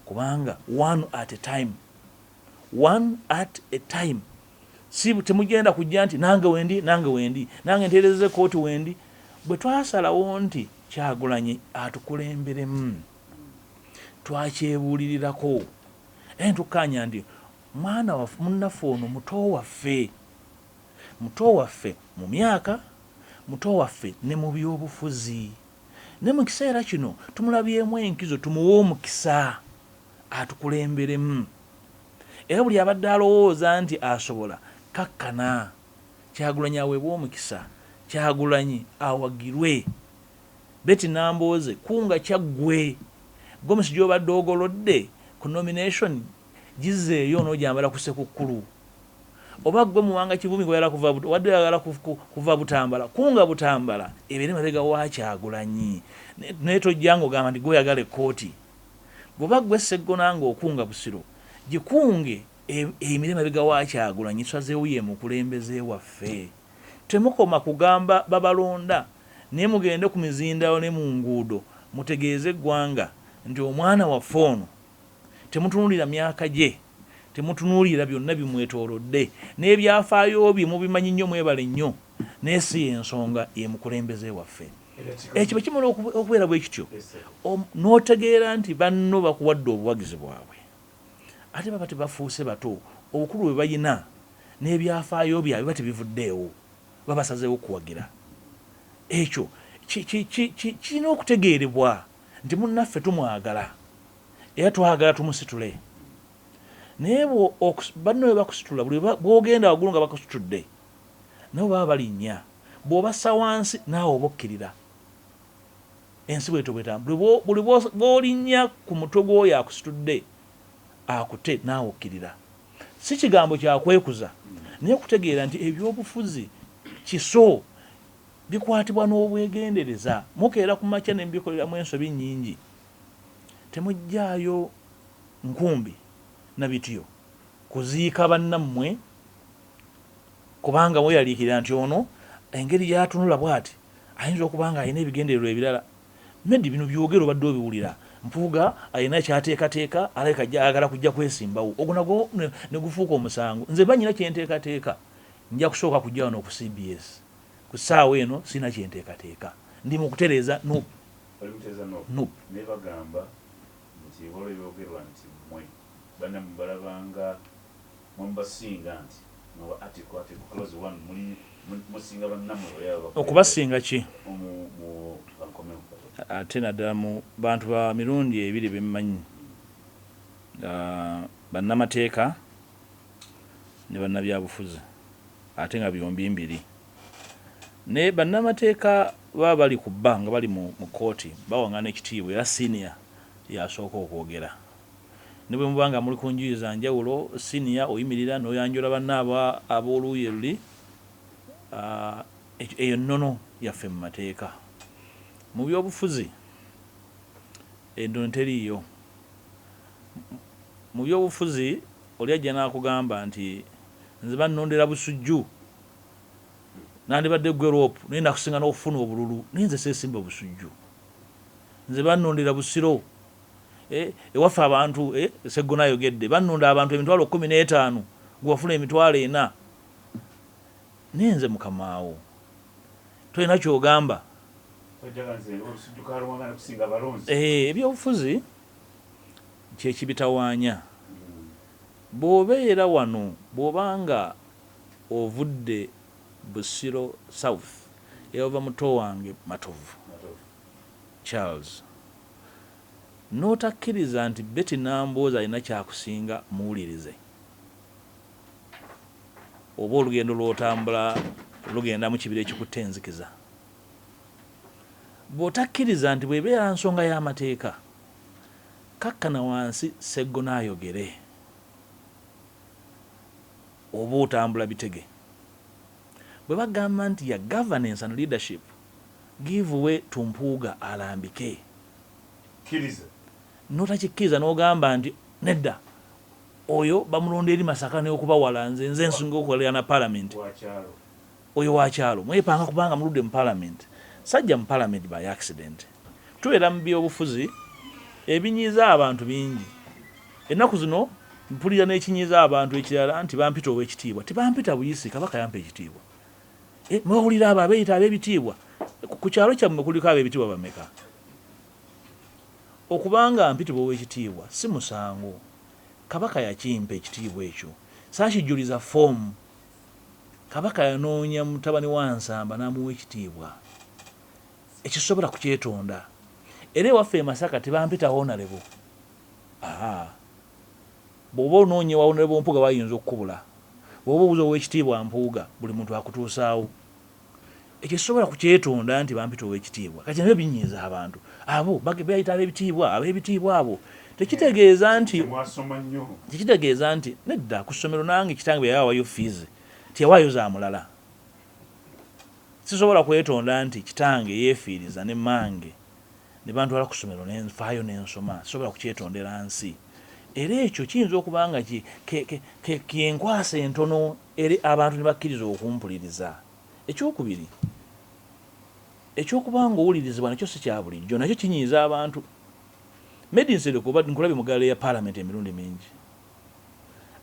kubanga one at a time, one at a time. Si temugenda kujja nti nange wendi, nange wendi, nange nteereza ekooti wendi. Bwe twasalawo nti Kyagulanyi atukulemberemu, twakyebuulirirako era netukkaanya nti mwana waffe, munnaffe ono muto waffe, muto waffe mu myaka, muto waffe ne mu byobufuzi, ne mu kiseera kino tumulabyemu enkizo, tumuwe omukisa atukulemberemu. Era buli abadde alowooza nti asobola, kakkana. Kyagulanyi aweebwe omukisa, Kyagulanyi awagirwe. Betty Nambooze, kunga Kyaggwe, gomesi gy'obadde ogolodde ku nomination gizeeyo onoojambala ku Ssekukkulu. Oba ggwe Muwanga Kivumbi ng'oyagala kuva, obadde oyagala kuva Butambala, kunga Butambala ebeere mabega wa Kyagulanyi. Naye tojja ng'ogamba nti ggwe oyagala ekkooti. Bw'oba ggwe Sseggona ng'okunga Busiro, gikunge eyimire mabega wa Kyagulanyi, tusazeewo ye mukulembeze waffe. Temukoma kugamba babalonda, naye mugende ku mizindaalo ne mu nguudo mutegeeze eggwanga nti omwana waffe ono temutunuulira myaka gye, temutunuulira byonna bimwetoolodde, n'ebyafaayo bye mubimanyi nnyo, mwebale nnyo, naye si y'ensonga, ye mukulembeze waffe. Ekyo bwe kimala okubeera bwe kityo, n'otegeera nti banno bakuwadde obuwagizi bwabwe, ate baba tebafuuse bato, obukulu bwe balina n'ebyafaayo byabwe biba tebivuddeewo, baba basazeewo kuwagira. Ekyo kirina okutegeerebwa nti munnaffe tumwagala era twagala tumusitule. Naye banno bwe bakusitula, buli bw'ogenda waggulu nga bakusitudde, nabo baba balinnya. Bw'obassa wansi naawe oba okkirira. Ensi bw'etyo bw'etambula. Buli bw'olinnya ku mutwe gw'oyo akusitudde akute, naawe okkirira. Si kigambo kya kwekuza, naye okutegeera nti ebyobufuzi kiso bikwatibwa n'obwegendereza. Mukeera ku makya ne mubikoleramu ensobi nnyingi. Temuggyaayo nkumbi na bitiyo kuziika bannammwe kubanga mweraliikirira nti ono engeri gy'atunula bw'ati ayinza okuba nga alina ebigendererwa ebirala. Medi, bino byogera obadde obiwulira. Mpuuga alina ky'ateekateeka, alabika ayagala kujja kwesimbawo. Ogwo nagwo ne gufuuka omusango. Nze mba nnyina kye nteekateeka, nja kusooka kujja wano ku cbs. Ku ssaawa eno sirina kye nteekateeka. Ndi mu kutereeza nup. Oli mutereeza nup? Nup. Naye bagamba nti waliwo ebyogerwa nti mmwe bannammwe balabanga mwe mubasinga nti mwe ba article, article clause one muli musinga bannammwe bali ababakulembera. Okubasinga ki? Mu, mu, kankomewo katono. Ate naddala mu bantu ba mirundi ebiri be mmanyi, bannamateeka ne bannabyabufuzi ate nga byombi mbiri. Naye bannamateeka baba bali ku bba nga bali mu kkooti bawangana ekitiibwa era senior y'asooka okwogera. Ne bwe muba nga muli ku njuyi za njawulo, senior oyimirira n'oyanjula banno ab'oluuyi luli. Eyo nnono yaffe mu mateeka. Mu byobufuzi ennono teriiyo. Mu byobufuzi oli ajja n'akugamba nti nze bannondera Busujju, nandibadde gwe LOP naye nakusinga n'okufuna obululu, naye nze seesimba Busujju, nze bannondera Busiro. Ewaffe abantu, Sseggona ayogedde, bannonda abantu 150,000, gwe wafuna 400,000, naye nze mukamaawo. Tolina ky'ogamba. Ebyobufuzi kyekibitawaanya. Bw'obeera wano, bw'oba nga ovudde Busiro South, ewava muto wange Matovu. Charles, n'otakkiriza nti Betty Nambooze alina kyakusinga muwulirize, oba olugendo lw'otambula lugenda mu kibira ekikutte enzikiza. Bw'otakkiriza nti bw'ebeera nsonga y'amateeka, kakkana wansi Sseggona ayogere, oba otambula bitege. Bwe bagamba nti ya governance and leadership, give way to Mpuuga alambike. Kkiriza. N'otakikkiriza n'ogamba nti nedda, oyo bamulonda eri Masaka n'okubawala, nze nsinga okukolera na parliament. Wakyalo. Oyo wakyalo. Mwepanga kubanga muludde mu parliament. Sajja mu parliament by accident. Tubeera mu byobufuzi ebinyiiza abantu bingi. Ennaku zino mpulira n'ekinyiiza abantu ekirala nti bampita ow'ekitiibwa. Tebampita buyisi, Kabaka yampa ekitiibwa. Mwewulira abo abeeyita ab'ebitiibwa. Ku kyalo kyammwe kuliko ab'ebitiibwa bameka? Okubanga mpitibwa ow'ekitiibwa si musango. Kabaka yakimpa ekitiibwa ekyo. Saakijjuliza foomu. Kabaka yanoonya mutabani wa Nsamba n'amuwa ekitiibwa. Ekisobola kukyetonda. Era ewaffe e Masaka tebampita honorable. Aha. Bw'oba onoonya wa honorable Mpuuga bayinza okukubula. Bw'oba obuuza ow'ekitiibwa Mpuuga, buli muntu akutuusaawo. Ekyo sisobola kukyetonda nti bampita ow'ekitiibwa. Kati nabyo binyiiza abantu. Abo bayita ab'ebitiibwa, ab'ebitiibwa abo. Tekitegeeza nti Mwasoma nnyo. Tekitegeeza nti nedda ku ssomero nange kitange bwe yawaayo fees teyawaayo za mulala. Sisobola kwetonda nti kitange yeefiiriza ne mmange ne bantwala ku ssomero ne nfaayo ne nsoma. Sisobola kukyetondera nsi. Era ekyo kiyinza okuba nga kyenkwasa entono eri abantu ne bakkiriza okumpuliriza. Ekyokubiri, ekyokuba ng'owulirizibwa nakyo si kya bulijjo, nakyo kinyiiza abantu. Medi Nsereko, oba nkulabye mu ggaali ya parliament emirundi mingi.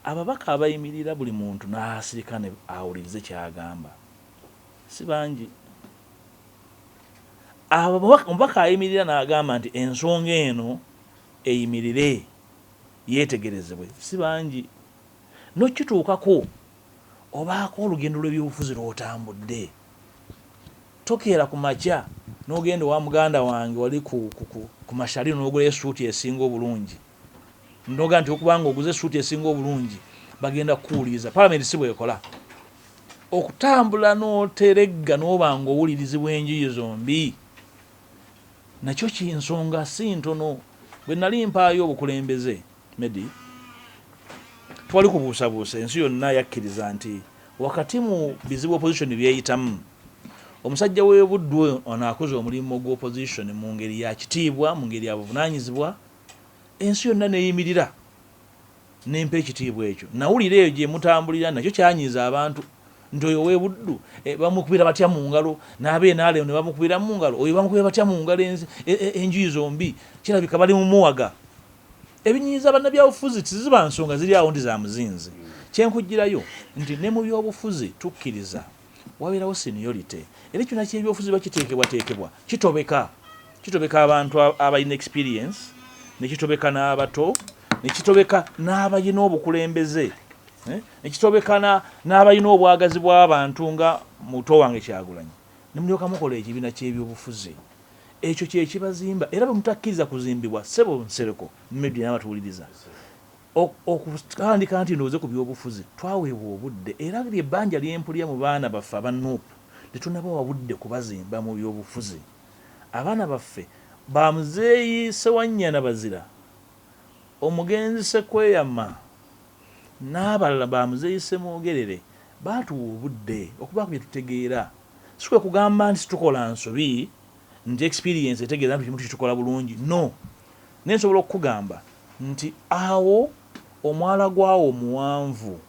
Ababaka abayimirira buli muntu n'asirika ne awulirize ky'agamba si bangi. Omubaka ayimirira n'agamba nti ensonga eno eyimirire yeetegerezebwe si bangi. N'okituukako obaako olugendo lw'ebyobufuzi lw'otambudde. Tokeera ku makya n'ogenda owa muganda wange wali ku mashaliro n'ogulayo essuuti esinga obulungi. N'ogamba nti okubanga oguze essuuti esinga obulungi bagenda kukuwuliriza. Parliament si bw'ekola. Okutambula n'oteregga n'oba ng'owulirizibwa enjuyi zombi nakyo kinsonga si ntono. Bwe nali mpaayo obukulembeze, Medi, twali kubuusabuusa, ensi yonna yakkiriza nti wakati mu bizibu opposition byeyitamu, omusajja w'e Buddu ono akoze omulimu gw'opposition mu ngeri ya kitiibwa, mu ngeri ya buvunaanyizibwa, ensi yonna neeyimirira nempa ekitiibwa ekyo. Nawulira eyo gye mutambulira nakyo kyanyiiza abantu nti oyo ow'e Buddu bamukubira batya mu ngalo, n'ab'NRM ne bamukubira mu ngalo, oyo bamukubira batya mu ngalo enjuyi zombi, kirabika bali mu muwaga. Ebinyiiza bannabyabufuzi tiziba nsonga ziri awo nti za muzinzi. Kyenkugirayo nti ne mu byobufuzi tukkiriza wabeerawo seniority, era ekyona ky'ebyobufuzi bakiteekebwateekebwa kitobeka. Kitobeka abantu abalina experience, ne kitobeka n'abato, ne kitobeka n'abalina obukulembeze, ne kitobeka n'abalina obwagazi bw'abantu nga muto wange Kyagulanyi, ne mulyoka mukola ekibiina ky'ebyobufuzi. Ekyo kye kibazimba. Era bwe mutakkiriza kuzimbibwa, ssebo Nsereko, media n'abatuwuliriza, okutandika nti ndowooze ku byobufuzi, twaweebwa obudde, era lyebbanja lyempulira mu baana baffe aba NUP, tetunnabawa budde kubazimba mu byobufuzi. Abaana baffe ba muzeeyi Ssewanyana Bazira, omugenzi Ssekweyama n'abalala ba muzeeyi Ssemwogerere baatuwa obudde okubaako bye tutegeera. Si kwe kugamba nti situkola nsobi, nti experience etegeeza nti kimu tukitukola bulungi, no. Naye nsobola okukugamba nti awo omwala gwawo omuwanvu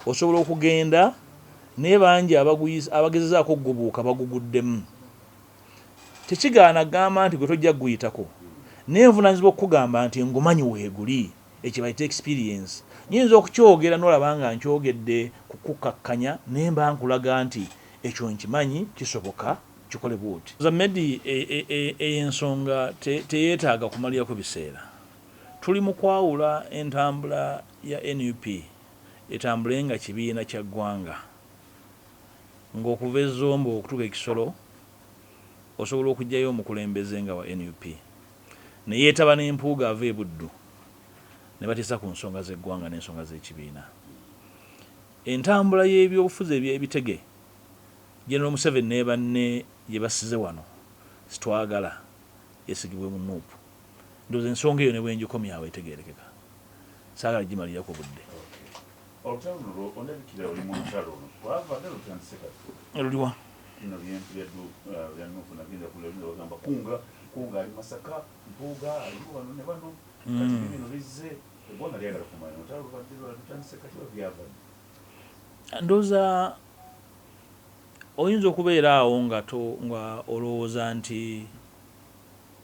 osobola okugenda, naye bangi abagezezaako okugubuuka baguguddemu. Tekigaana kugamba nti gwe tojja kuguyitako, naye nvunaanyizibwa okukugamba nti ngumanyi weeguli, ekyo bayita experience. Nyinza okukyogera n'olaba nga nkyogedde kukukkakkanya, naye mba nkulaga nti ekyo nkimanyi kisoboka kikole bw'oti. Medi, ensonga teyeetaaga kumalirako biseera. Tuli mu kwawula entambula ya NUP etambule nga kibiina kya ggwanga, ng'okuva e Zombo okutuuka e Kisolo Osobola okuggyayo omukulembeze nga wa nup ne yeetaba ne Mpuuga ava e Buddu ne bateesa ku nsonga z'eggwanga n'ensonga z'ekibiina. Entambula y'ebyobufuzi eby'ebitege General Museveni ne banne gye basize wano sitwagala esigibwe mu nup. Ndowooza ensonga eyo ne bwengikomyawo etegeerekeka. Saagala gimalirako budde. Olutalo luno ondabikira oli mu lutalo luno twava dda lutandise kati. Luliwa? Bino bya nup nagenda kulaba bagamba kunga kunga ali Masaka, Mpuuga ali wano ne bano. Kati bino bizze eggwanga lyagala kumanya olutalo lubadde lutandise kati oba byava dda? Ndowooza oyinza okubeera awo nga nga olowooza nti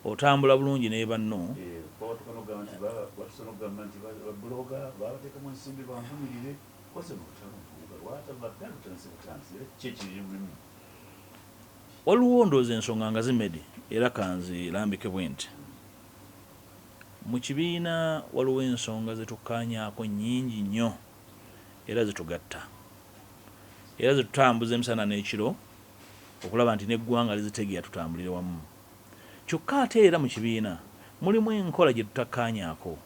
otambula bulungi ne banno. Batuuka n'okugamba nti batuuse n'okugamba nti babuloga babateekamu ensimbi banvumirire. Koze mu lutalo Mpuuga lwatava dda lutandise butandisi era ki ekirimu? Waliwo ndowooza ensonga nga zimedi era kanzirambike bwe nti. Mu kibiina waliwo ensonga ze tukkaanyaako nnyingi nnyo era zitugatta era zitutambuza emisana n'ekiro okulaba nti n'eggwanga lizitegeera tutambulire wamu. Kyokka ate era mu kibiina mulimu enkola gye tutakkaanyaako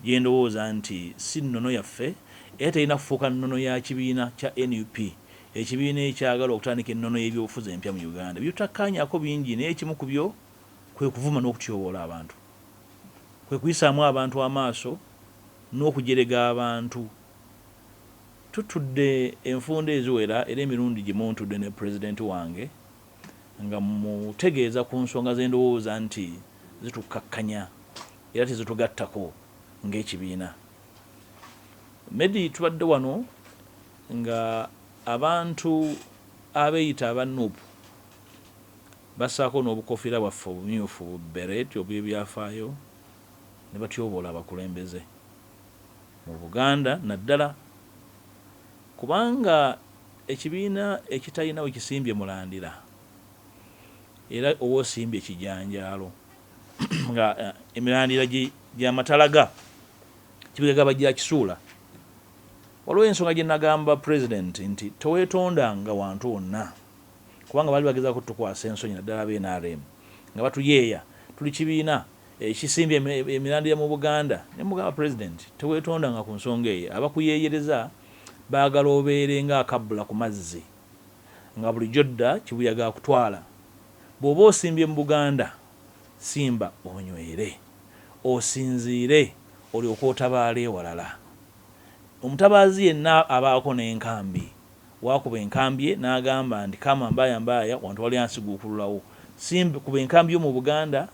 gye ndowooza nti si nnono yaffe era terina kufuuka nnono ya kibiina kya nup, ekibiina ekyagala okutandika ennono y'ebyobufuzi empya mu Uganda. Bye tutakkaanyaako bingi naye ekimu ku byo kwe kuvuma n'okutyoboola abantu, kwe kuyisaamu abantu amaaso n'okujerega abantu. Tutudde enfunda eziwera era emirundi gimu ntudde ne pulezidenti wange nga mutegeeza ku nsonga ze ndowooza nti zitukkakkanya era tezitugattako ng'ekibiina. Medi tubadde wano nga abantu abeeyita aba NUP bassaako n'obukofiira bwaffe obumyufu bu beret obw'ebyafaayo ne batyoboola abakulembeze mu Buganda naddala kubanga ekibiina ekitalina we kisimbye mulandira era oba osimbye kijanjaalo nga emirandira gy'amatalaga kibigagaba gya kisuula. Waliwo ensonga gye nagamba pulezidenti nti toweetondanga wantu wonna kubanga baali bagezaako tukwasa ensonyi naddala aba NRM nga batuyeeya tuli kibiina ekisimbye emirandira mu Buganda. Ne mugamba pulezidenti teweetondanga ku nsonga eyo, abakuyeeyereza baagala obeere ng'akabbula ku mazzi nga bulijjo dda kibuyaga akutwala. Bw'oba osimbye mu Buganda simba onywere osinziire olyoke otabaale ewalala. Omutabaazi yenna abaako n'enkambi, waakuba enkambi ye n'agamba nti kama mbaaya mbaaya wantu wali ansiguukululawo, simba kuba enkambi yo mu Buganda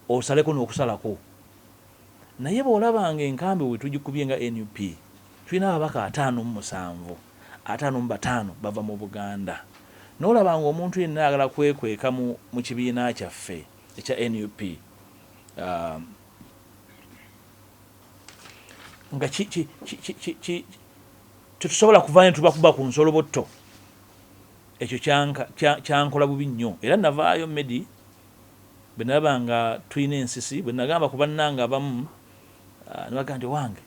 osaleko n'okusalako. Naye bw'olabanga enkambi bwe tugikubye nga NUP tulina ababaka 57, 55 bava mu Buganda. N'olabanga omuntu yenna ayagala kwekweka mu kibiina kyaffe ekya NUP nga tetusobola kuvaayo ne tubakuba ku nsolobotto. Ekyo kyankola bubi nnyo era navaayo Medi bwe nalaba nga tulina ensisi, bwe nagamba ku bannange abamu ne bagamba nti wange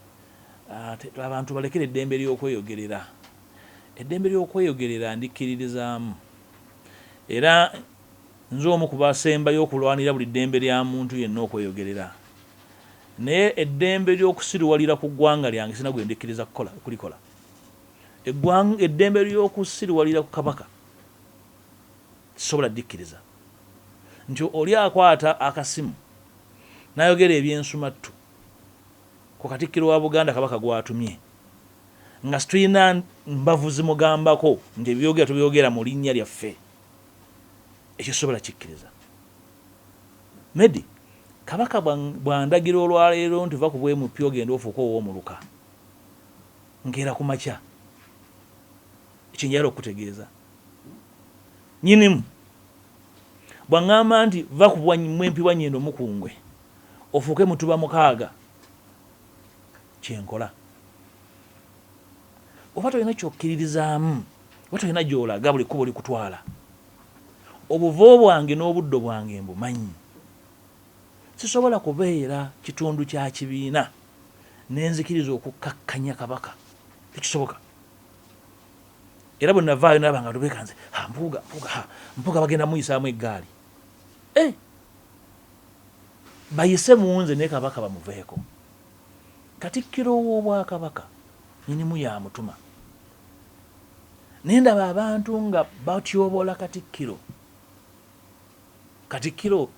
abantu balekere eddembe ly'okweyogerera. Eddembe ly'okweyogerera ndikkiririzaamu era nze omu ku basembayo okulwanira buli ddembe lya muntu yenna okweyogerera. Naye eddembe ly'okusiruwalira ku ggwanga lyange sirina gwe ndikkiriza kulikola. Eddembe ly'okusiruwalira ku Kabaka sisobola ddikkiriza. Nti oli akwata akasimu n'ayogera ebyensumattu ku Katikkiro wa Buganda Kabaka gw'atumye nga situlina mbavu zimugambako nti ebyogera tubyogera mu linnya lyaffe, ekyo sisobola kikkiriza. Medi, Kabaka bw'andagira olwaleero nti va ku bwemupya ogende ofuuke ow'omuluka, nkeera ku makya. Ekyo njagala okukutegeeza. Nnyinimu bw'aŋŋamba nti va ku mwempi bwa Nnyendo Mukungwe ofuuke mutuba mukaaga, kye nkola. Oba tolina ky'okkiririzaamu, oba tolina gy'olaga, buli kkubo likutwala. Obuvo bwange n'obuddo bwange mbumanyi. Sisobola kubeera kitundu kya kibiina ne nzikiriza okukkakkanya Kabaka. Tekisoboka. Era bwe navaayo nalaba nga tubekanze, ha Mpuuga, Mpuuga, ha Mpuuga bagenda muyisaamu eggaali. Eh! Bayise mu nze ne Kabaka bamuveeko. Katikkiro w'Obwakabaka nyinimu yamutuma. Naye ndaba abantu nga batyoboola Katikkiro. Katikkiro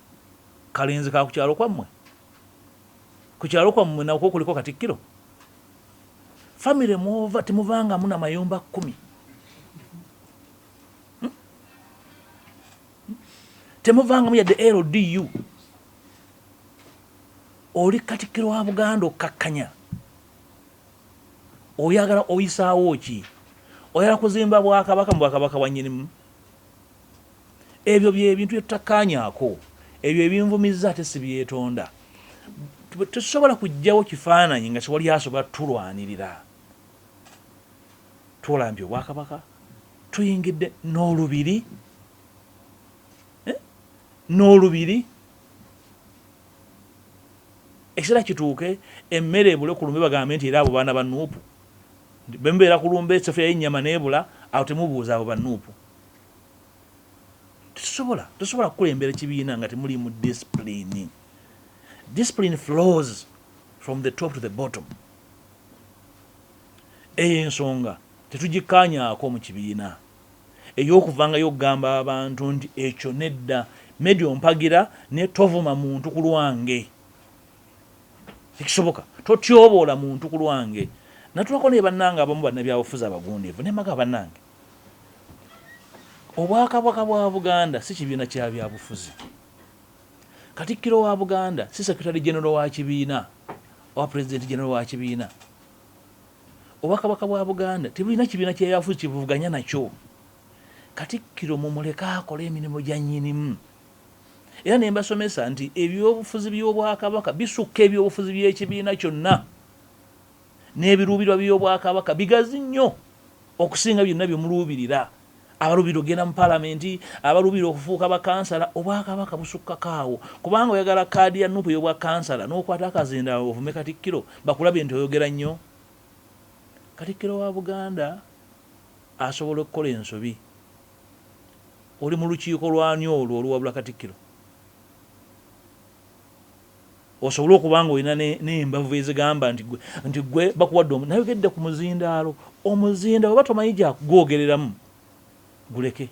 kalenzi ka ku kyalo kwammwe? Ku kyalo kwammwe nakwo kuliko Katikkiro? Famire mwova temuvangamu na mayumba 10. Temuvangamu yadde LDU. Oli Katikkiro wa Buganda okkakkanya. Oyagala oyisaawo ki? Oyagala kuzimba bwakabaka mu bwakabaka bwa nnyinimu? Ebyo bye bintu bye tutakkaanyaako. Ebyo ebinvumizza ate sibyetonda. Tetusobola kuggyawo kifaananyi nga tewali asobola tulwanirira. Twolambye obwakabaka, tuyingidde n'olubiri, n'olubiri. Ekiseera kituuke emmere ebule ku lumbe bagambe nti era abo baana ba Nuupu. Bwe mubeera ku lumbe essefuliya y'ennyama n'ebula, awo temubuuza abo ba Nuupu. Tetusobola, tosobola kukulembera kibiina nga temuliimu discipline. Discipline flows from the top to the bottom. Eyo ensonga tetugikkaanyaako mu kibiina. Ey'okuvangayo okugamba abantu nti ekyo nedda, Meddie ompagira naye tovuma muntu ku lwange. Tekisoboka. Totyoboola muntu ku lwange. Natuulako ne bannange abamu bannabyabufuzi abagundiivu ne mbagamba bannange, Obwakabaka bwa Buganda si kibiina kya byabufuzi. Katikkiro wa Buganda si Secretary General wa kibiina oba President General wa kibiina. Obwakabaka bwa Buganda tebulina kibiina kya byabufuzi kyebuvuganya nakyo. Katikkiro mumuleke akole emirimu gya nnyinimu. Era ne mbasomesa nti ebyobufuzi by'Obwakabaka bisukka ebyobufuzi by'ekibiina kyonna. N'ebiruubirirwa by'Obwakabaka bigazi nnyo okusinga byonna bye muluubirira. Abaluubirira okugenda mu Palamenti, abaluubirira okufuuka bakansala, Obwakabaka busukkako awo. Kubanga oyagala kaadi ya Nup ey'obwakansala n'okwata akazindaalo ovume Katikkiro bakulabe nti oyogera nnyo? Katikkiro wa Buganda asobola okukola ensobi. Oli mu lukiiko lw'ani olwo oluwabula Katikkiro? Osobole okuba nga olina n'embavu ezigamba nti gwe nti gwe bakuwadde omu nayogedde ku muzindaalo omuzinda oba tomanyi gya kugwogereramu guleke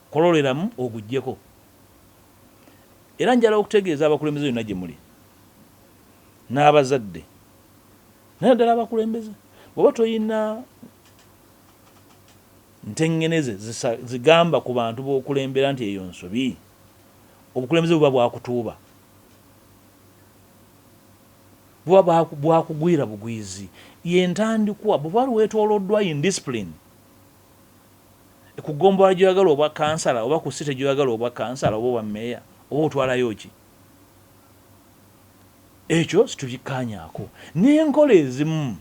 kololeramu oguggyeko era njala okutegeeza abakulembeze yonna gye muli n'abazadde naye naddala abakulembeze bw'oba toyina ntengeneze zigamba ku bantu b'okulembera nti eyo nsobi Obukulembeze buba bwakutuuba, buba bwakugwira bugwizi. Ye ntandikwa bw'oba weetooloddwa indiscipline ku ggombolola gy'oyagala obwa kansala oba ku city gy'oyagala obwa kansala oba obwa meeya oba otwalayo ki? Ekyo situkikkaanyaako. N'enkola ezimu.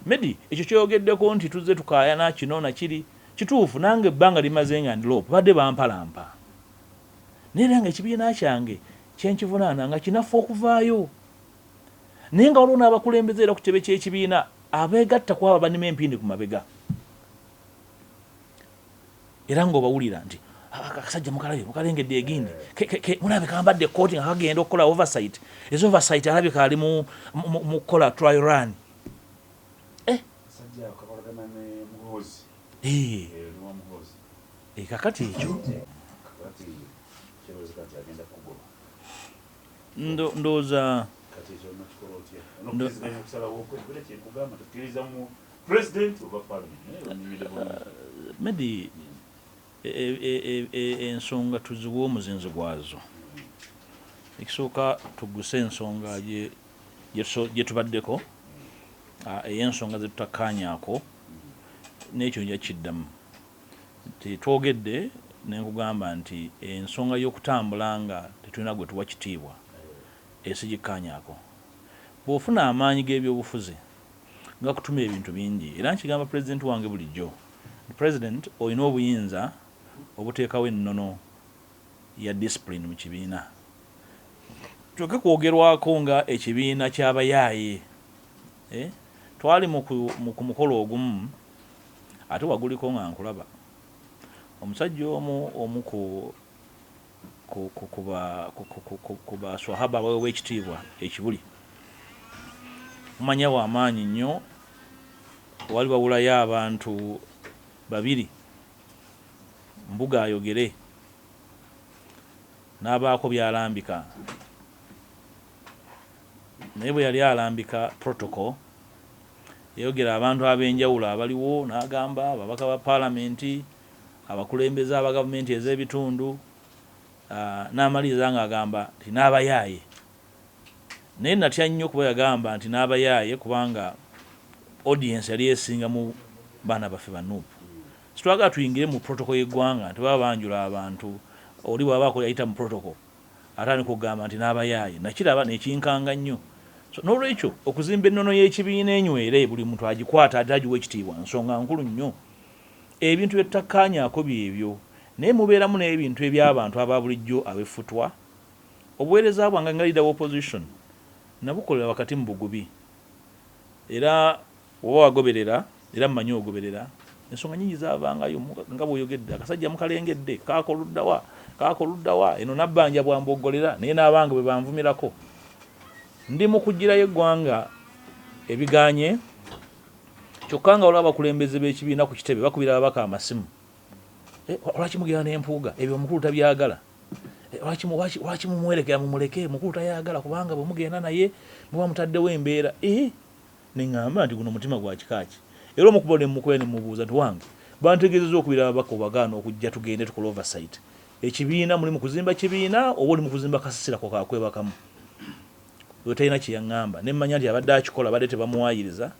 Medi, ekyo ky'oyogeddeko nti tuzze tukaayana kino na kiri, kituufu nange ebbanga lye maze nga ndi LOP babadde bampalampa. Naye era nga ekibiina kyange kye nkivunaana nga kinafu okuvaayo. Naye nga waliwo n'abakulembeze era ku kitebe ky'ekibiina abeegatta ku abo abanima empindi ku mabega. Era ng'obawulira nti akasajja mukalabye mukalengedde egindi mulabe kambadde ekkooti nga kagenda okukola oversight eza oversight alabika ali mu kukola trial run. Eh. Eh. Eh, kakati ekyo ndowooza Medi ensonga tuziwe omuzinzi gwazo. Ekisooka tugguse ensonga gye tubaddeko ey'ensonga ze tutakkaanyaako n'ekyo nja kukiddamu. Nti twogedde ne nkugamba nti ensonga y'okutambula nga tetulina gwe tuwa kitiibwa eyo sigikkaanyaako. Bw'ofuna amaanyi g'ebyobufuzi gakutuma ebintu bingi era nkigamba Pulezidenti wange bulijjo nti Pulezidenti olina obuyinza obuteekawo ennono ya discipline mu kibiina tuleke kwogerwako nga ekibiina ky'abayaaye. Twali mu ku mukolo ogumu. Ate waguliko nga nkulaba omusajja omu omu ku ku ku ku ba ku ku ku ku baswahaba abaweebwa ekitiibwa ekibuli mumanya wamaanyi nnyo, wali wawulayo abantu babiri Mbuga ayogere n'abaako by'alambika, naye bwe yali alambika protocol yayogera abantu ab'enjawulo abaliwo n'agamba ababaka ba paalamenti, abakulembeze aba gavumenti ez'ebitundu, n'amaliriza ng'agamba nti n'abayaaye. Naye natya nnyo kuba yagamba nti n'abayaaye kubanga audience yali esinga mu baana baffe ba Nup. Sitwagala tuyingire mu protocol y'eggwanga nti baba banjula abantu, oli bw'aba akola ayita mu protocol atandika okugamba nti n'abayaaye. Nakiraba nekinkanga nnyo. So n'olwekyo okuzimba ennono y'ekibiina enywere buli muntu agikwata ate agiwa ekitiibwa nsonga nkulu nnyo. Ebintu bye tutakkaanyaako byebyo naye mubeeramu n'ebintu eby'abantu aba bulijjo ab'effutwa. Obuweereza bwange nga leader wa opposition nabukolera wakati mu bugubi era bw'oba wagoberera era mmanyi ogoberera ensonga nnyingi zaavangayo nga bw'oyogedde akasajja mukalengedde kaako ludda wa kaako ludda wa eno Nabbanja bw'amboggolera naye n'abange bwe banvumirako. Ndi mu kuggyirayo eggwanga ebiganye kyokka nga waliwo abakulembeze b'ekibiina ku kitebe bakubira ababaka amasimu Eh, lwaki mugenda n'empuuga ebyo omukulu tabyagala eh, lwaki mumwerekera mumuleke mukulu tayagala kubanga bwe mugenda naye muba mutaddewo embeera eh, neŋŋamba nti guno omutima gwa kika ki era omukuba ne mukuba ne mubuuza nti wange bantegeezezza okubira ababaka obagaana okujja tugende tukole oversight ekibiina muli mu kuzimba kibiina oba oli mu kuzimba kasisira ko kakwebakamu oyo talina kye yaŋŋamba ne mmanya nti abadde akikola abadde tebamuwaayiriza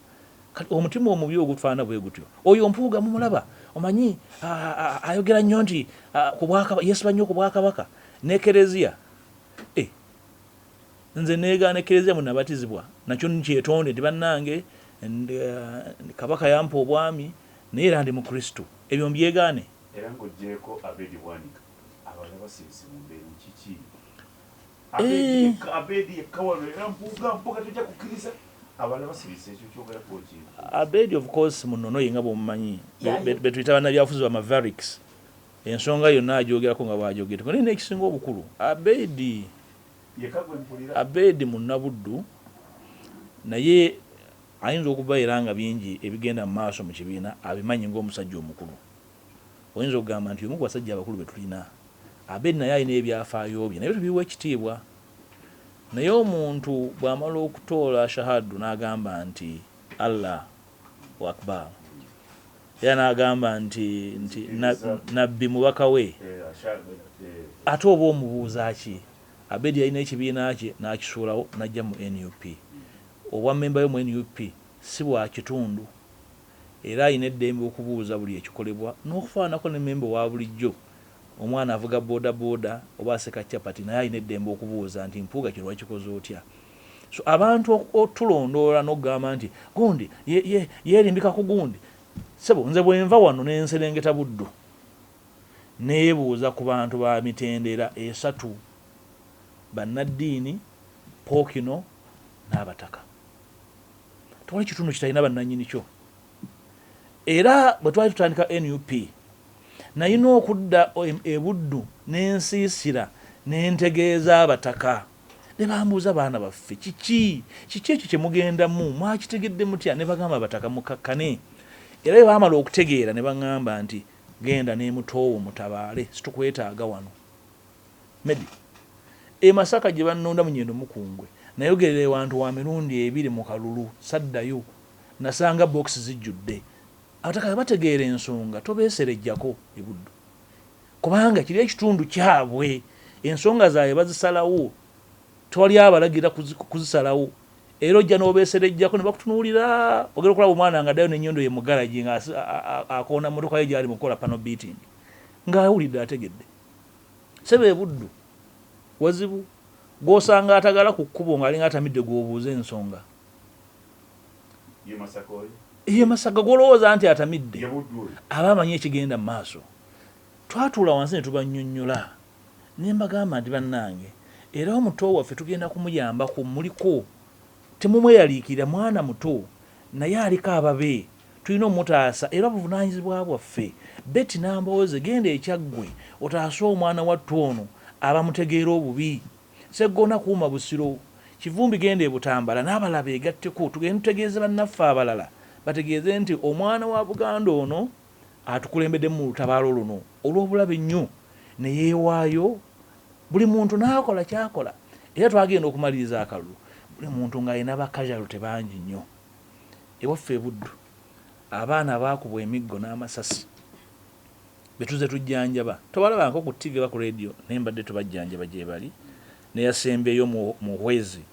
Kati omutima omubi ogufaana bwe gutyo, oyo Mpuuga mumulaba, omanyi ayogera nnyo nti yesiba nnyo ku bwakabaka n'ekereziya. Eh, nze neegaana ekereziya mwe nabatizibwa nakyo nkyetonde nti bannange Kabaka yampa obwami naye era ndi Mukristu, ebyo mbyegaane? Era ng'oggyeeko Abedi Bwanika, abalala basirise mu mbeera kiki? Abedi yekka, Abedi yekka wano era Mpuuga, Mpuuga tojja kukkiriza. Abalala basirise ekyo kyogerako ki? Abedi of course mu nnono ye nga bw'omumanyi, be tuyita bannabyabufuzi ba Mavericks, ensonga yonna agyogerako nga bw'agyogedde. Naye n'ekisinga obukulu, Abedi Yekka gwe mpulira. Abedi Munnabuddu naye ayinza okubeera nga bingi ebigenda mu maaso mu kibiina abimanyi ng'omusajja omukulu. Oyinza okugamba nti y'omu ku basajja abakulu be tulina. Abedi naye alina ebyafaayo bye nabyo tubiwa ekitiibwa. Naye omuntu bw'amala okutoola shahadu n'agamba nti Allah Akbar era n'agamba nti nti nabbi mubaka we ate oba omubuuza ki? Abedi yalina ekibiina kye n'akisuulawo n'ajja mu nup. Obwa mmemba we mu nup si bwa kitundu era alina eddembe okubuuza buli ekikolebwa n'okufaananako ne mmemba owa bulijjo. Omwana avuga bodaboda oba aseka chapati naye alina eddembe okubuuza nti Mpuuga kino wakikoze otya? So abantu otulondoola n'okugamba nti gundi yeerimbika ku gundi. Ssebo nze bwenva wano ne nserengeta Buddu neebuuza ku bantu ba mitendera esatu, bannaddiini, Pookino n'abataka. Tewali kitundu kitalina bannannyini kyo. Era bwe twali tutandika nup, nalina okudda e Buddu ne nsiisira ne ntegeeza abataka. Ne bambuuza baana baffe kiki? Kiki ekyo kye mugendamu? Mwakitegedde mutya? Ne bagamba abataka mukakkane. Era bwe baamala okutegeera ne bang'amba nti genda ne mutoowo mutabaale situkwetaaga wano. Medi, E Masaka gye bannonda mu Nyendo Mukungwe nayogerera ewantu wa mirundi ebiri mu kalulu saddayo nasanga bookisi zijjudde. Abataka bwe bategeera ensonga tobeeserejjako e Buddu kubanga kiri ekitundu kyabwe ensonga zaabwe bazisalawo tewali abalagira kuzisalawo era ojja n'obeeserejjako ne bakutunuulira ogenda okulaba omwana ng'addayo n'ennyondo ye mu garagi nga akoona mmotoka ye gy'ali mu kukola panel beating ng'awulidde ategedde. Ssebo e Buddu wazibu gw'osanga atagala ku kkubo ng'alinga atamidde gw'obuuza ensonga. Ye Masaka oyo? Ye Masaka gw'olowooza nti atamidde aba amanyi ekigenda mu maaso. Twatuula wansi ne tubannyonnyola ne mbagamba nti bannange era omuto waffe tugenda kumuyambako muliko temumweraliikirira mwana muto naye aliko ababe. Tulina omutaasa era buvunaanyizibwa bwaffe. Betty Nambooze, genda ekyaggwe otaase omwana wattu ono abamutegeera obubi. Sseggona, kuuma Busiro. Kivumbi, genda e Butambala n'abalala beegatteko, tugende tutegeeze bannaffe abalala, bategeeze nti omwana wa Buganda ono atukulembeddemu mu lutabaalo luno olw'obulabe ennyo ne yeewaayo, buli muntu n'akola ky'akola. Era twagenda okumaliriza akalulu buli muntu ng'alina ba casualty bangi nnyo. Ewaffe e Buddu abaana baakubwa emiggo n'amasasi be tuzze tujjanjaba, tobalabangako ku ttivi oba ku leediyo naye mbadde tubajjanjaba gyebali. N'eyasembyeyo Muhwezi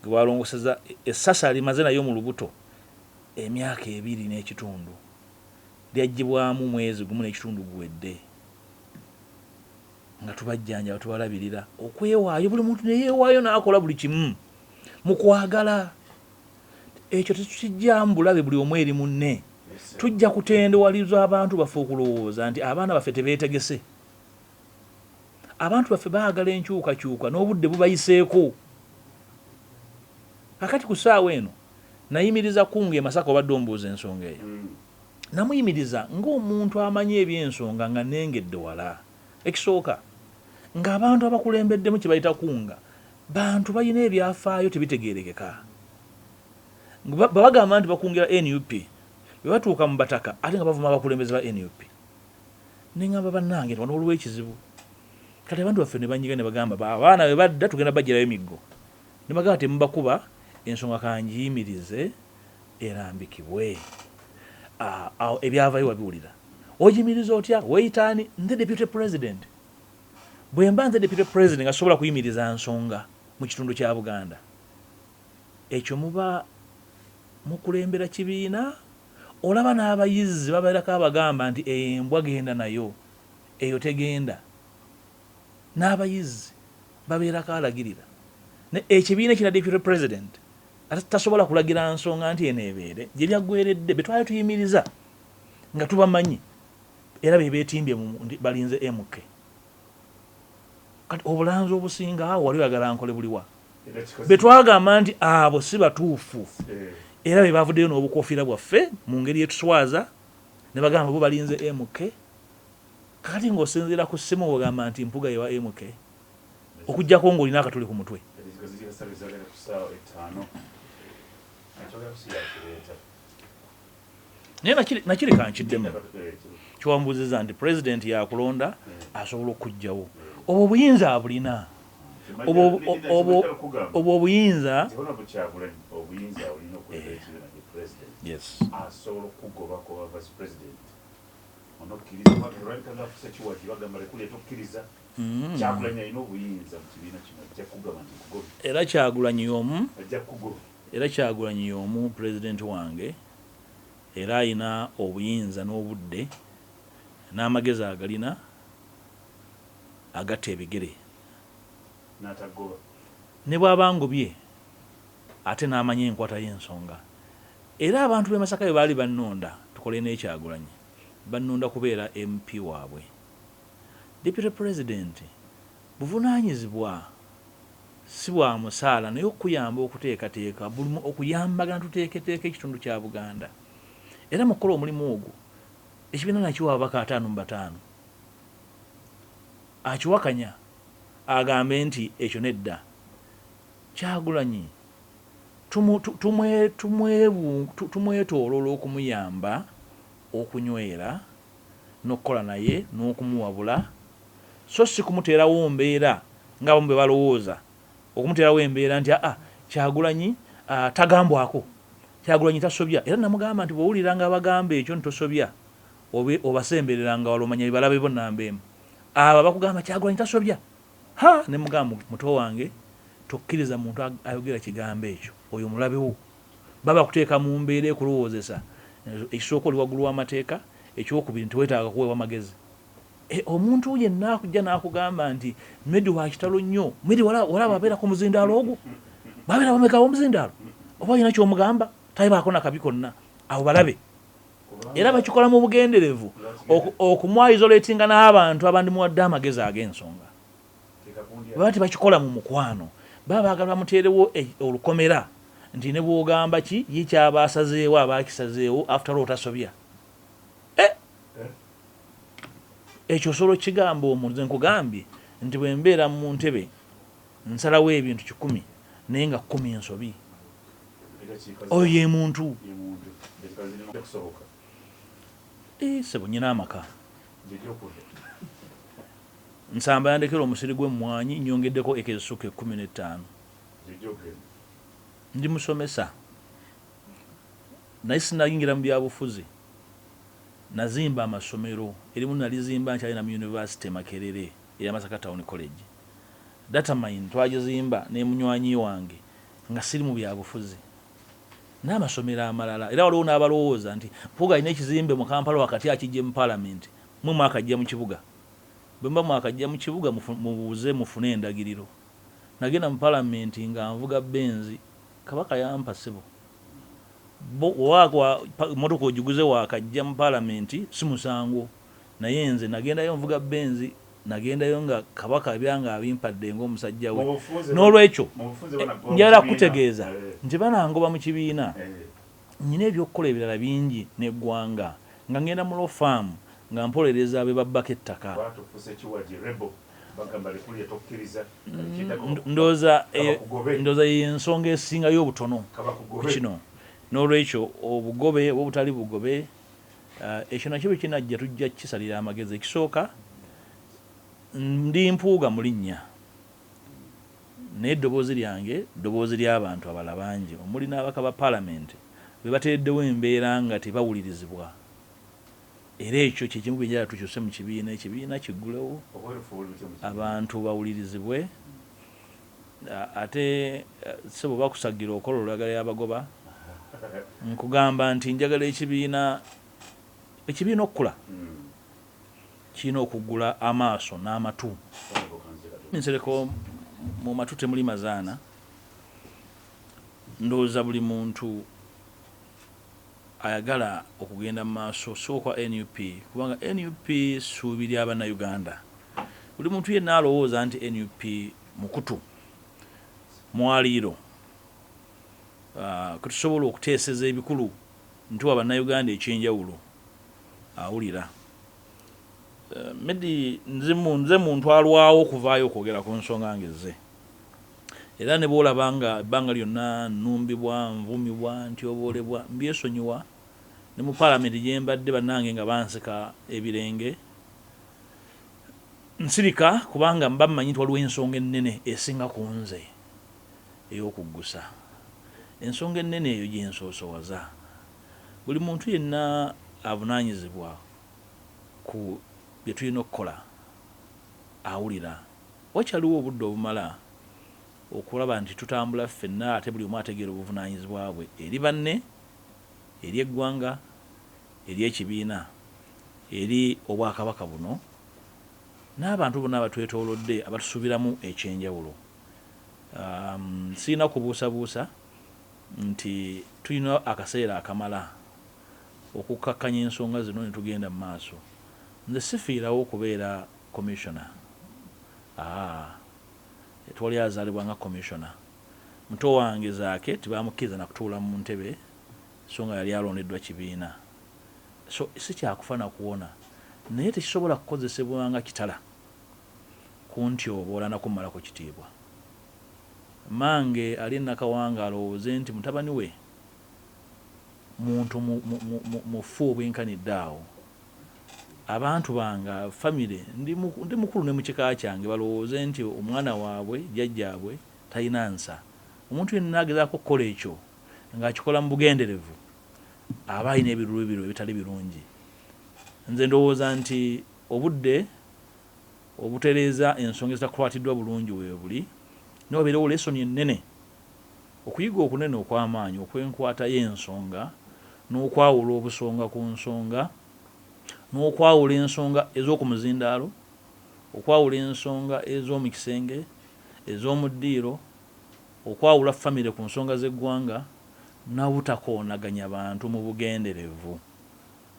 gwe baalongosezza essasi alimaze nayo mu lubuto emyaka ebiri n'ekitundu, lyaggyibwamu mwezi gumu n'ekitundu guwedde nga tubajjanjaba tubalabirira. Okwewaayo buli muntu ne yeewaayo n'akola buli kimu mu kwagala. Ekyo tetukiggyaamu bulabe buli omu eri munne. Tujja kutendewaliza abantu baffe okulowooza nti abaana baffe tebeetegese. Abantu baffe baagala enkyukakyuka n'obudde bubayiseeko. Kaakati ku ssaawa eno nayimiriza Kungu e Masaka obadde ombuuza ensonga eyo. Namuyimiriza ng'omuntu amanyi eby'ensonga nga nnengedde wala. Ekisooka, ng'abantu abakulembeddemu kye bayita Kunga bantu balina ebyafaayo tebitegeerekeka. Bwe bagamba nti bakungira nup, bwe batuuka mu Bataka ate nga bavuma abakulembeze ba nup. Ne ngamba bannange nti wano waliwo ekizibu. Kati abantu baffe ne banyiga ne bagamba abaana bwe badda tugenda baggyirayo miggo. Ne bagamba temubakuba, ensonga kangiyimirize erambikibwe. Awo ebyavayo wabiwulira. Ogiyimiriza otya? Weeyita ani? Nze Deputy President. Bwe mba nze Deputy President nga sisobola kuyimiriza nsonga mu kitundu kya Buganda, ekyo muba mukulembera kibiina? Olaba n'abayizzi babeerako abagamba nti eyo embwa genda nayo, eyo tegenda. N'abayizzi babeerako alagirira. Ekibiina ekirina Deputy President ate tasobola kulagira nsonga nti eno ebeere. Gye byaggweeredde be twali tuyimiriza nga tubamanyi era be beetimbye nti balinze MK. Kati obulanzi obusinga awo wali oyagala nkole buliwa? Be twagamba nti abo si batuufu era be bavuddeyo n'obukofiira bwaffe mu ngeri etuswaza ne bagamba bo balinze MK. Kakati ng'osinziira ku ssimu ogamba nti Mpuuga ye wa MK okuggyako ng'olina akatuli ku mutwe. Naye nakiri kankiddemu kyewambuuzizza nti pulezidenti yakulonda asobola okukuggyawo. Obwo obuyinza abulina. Obwo obuyinza. Era Kyagulanyi y'omu era Kyagulanyi y'omu pulezidenti wange era alina obuyinza n'obudde n'amagezi agalina agatta ebigere. Ne bw'aba angobye ate n'amanya enkwata y'ensonga. Era abantu b'e Masaka bwe baali bannonda tukole ne Kyagulanyi, bannonda kubeera MP waabwe. Deputy President buvunaanyizibwa si bwa musaala naye okukuyamba okuteekateeka buli okuyambagana tuteeketeeke ekitundu kya Buganda. Era mu kukola omulimu ogwo ekibiina nakiwa ababaka 55. Akiwakanya agambe nti ekyo nedda. Kyagulanyi tumwetooloola okumuyamba okunywera n'okukola naye n'okumuwabula so si kumuteerawo mbeera ng'abamu bwe balowooza okumuteerawo embeera nti aa Kyagulanyi tagambwako, Kyagulanyi tasobya era namugamba nti bw'owuliranga abagamba ekyo nti tosobya obasembereranga wala omanya be balabe bo nnamba emu. Abo abakugamba Kyagulanyi tasobya ha ne mugamba muto wange tokkiriza muntu ayogera kigambo ekyo oyo mulabe wo. Baba kuteeka mu mbeera ekulowoozesa ekisooka oli waggulu w'amateeka, ekyokubiri nti weetaaga kuweebwa magezi. E, omuntu yenna akujja n'akugamba nti Medi wa kitalo nnyo, Medi walaba abeera ku muzindaalo ogwo, babeera bameka omuzindaalo, oba olina ky'omugamba tabaako na kabi konna, abo balabe. Era bakikola mu bugenderevu okumwaisolatinga n'abantu abandimuwadde amagezi ag'ensonga. Baba tebakikola mu mukwano, baba baagala bamuteerewo olukomera Nti ne bw'ogamba ki, ye ky'aba asazeewo aba akisazeewo, after all tasobya. Eh! Ekyo osobola okukigamba omuntu? Nze nkugambye nti bwe mbeera mu ntebe nsalawo ebintu 100, naye nga 10 nsobi. Oyo ye muntu. Eh, ssebo, nnyina amaka. Nsamba yandekera omusiri gw'emmwanyi, nnyongeddeko eka ezisukka 15. Ndi musomesa, naye sinnayingira mu byabufuzi. Nazimba amasomero, erimu nalizimba nkyali na mu yunivasite e Makerere eya Masaka Town College. Datamine twagizimba ne munywanyi wange nga siri mu byabufuzi. N'amasomero amalala. Era waliwo n'abalowooza nti Mpuuga alina ekizimbe mu Kampala wakati akiggye mu Palamenti. Mmwe mwakajja mu kibuga. Bwe muba mwakajja mu kibuga mubuuze mufune endagiriro. Nagenda mu Palamenti nga nvuga Benz. Kabaka yampa, ssebo. Mmotoka ogiguze waakajja mu Palamenti si musango. Naye nze nagendayo nvuga Benz. Nagendayo nga Kabaka ebyange abimpadde ng'omusajja we. N'olwekyo njagala kukutegeeza nti banangoba mu kibiina, nnina eby'okukola ebirala bingi n'eggwanga, nga ngenda mu law firm nga mpolereza be babbako ettaka. Ndowooza y'ensonga esingayo obutono ku kino. N'olwekyo obugobe oba obutali bugobe, ekyo nakyo bwe kinajja tujja kukisalira amagezi. Ekisooka, ndi Mpuuga mu linnya, naye eddoboozi lyange ddoboozi ly'abantu abalala bangi omuli n'ababaka ba Palamenti be bateereddewo embeera nga tebawulirizibwa. Era ekyo kye kimu ku bye njagala tukyuse mu kibiina, ekibiina kiggulewo, abantu bawulirizibwe. Ate ssebo bakusagira okola olwagala yabagoba. Nkugamba nti njagala ekibiina ekibiina okukula kirina okuggula amaaso n'amatu. Nsereko mu matu temuli mazaana. Ndowooza buli muntu ayagala okugenda mu maaso si okwa nup, kubanga nup ssuubi lya Bannayuganda. Buli muntu yenna alowooza nti nup mukutu mwaliiro kwe tusobola okuteeseza ebikulu nti wa Bannayuganda eky'enjawulo awulira. Medi nze muntu alwawo okuvaayo okwogera ku nsonga ng'ezze. Era ne bw'olaba nga ebbanga lyonna nnumbibwa, nvumibwa, ntyoboolebwa, mbyesonyiwa. Ne mu Palamenti gye mbadde bannange nga bansika ebirenge, nsirika kubanga mba mmanyi nti waliwo ensonga ennene esinga ku nze ey'okuggusa. Ensonga ennene eyo gye nsoosowaza. Buli muntu yenna avunaanyizibwa ku bye tulina okukola awulira. Wakyaliwo obudde obumala okulaba nti tutambula ffenna ate buli omu ategeera obuvunaanyizibwa bwe eri banne, eri eggwanga, eri ekibiina, eri Obwakabaka buno n'abantu bonna abatwetoolodde abatusuubiramu eky'enjawulo. Sirina kubuusabuusa nti tulina akaseera akamala okukkakkanya ensonga zino ne tugenda mu maaso. Nze sifiirawo kubeera Commissioner. Aah tewali azaalibwa nga Commissioner. Muto wange Zaake tebaamukkiriza na kutuula mu ntebe so nga yali alondeddwa kibiina. So si kya kufa na kuwona naye tekisobola kukozesebwa nga kitala kuntyoboola na kummalako kitiibwa. Mmange ali e Nakawanga alowooze nti mutabani we muntu mufu obwenkanidde awo. Abantu bange, famire, ndi mukulu ne mu kika kyange balowooze nti omwana waabwe, jjajjaabwe talina nsa. Omuntu yenna agezaako okukola ekyo ng'akikola mu bugenderevu aba alina ebiruubirirwa ebitali birungi. Nze ndowooza nti obudde obutereeza ensonga ezitakwatiddwa bulungi weebuli naye wabeerewo lesoni ennene, okuyiga okunene okw'amaanyi okw'enkwata y'ensonga n'okwawula obusonga ku nsonga n'okwawula ensonga ez'oku muzindaalo, okwawula ensonga ez'omu kisenge, ez'omu ddiiro, okwawula famire ku nsonga z'eggwanga n'obutakoonaganya bantu mu bugenderevu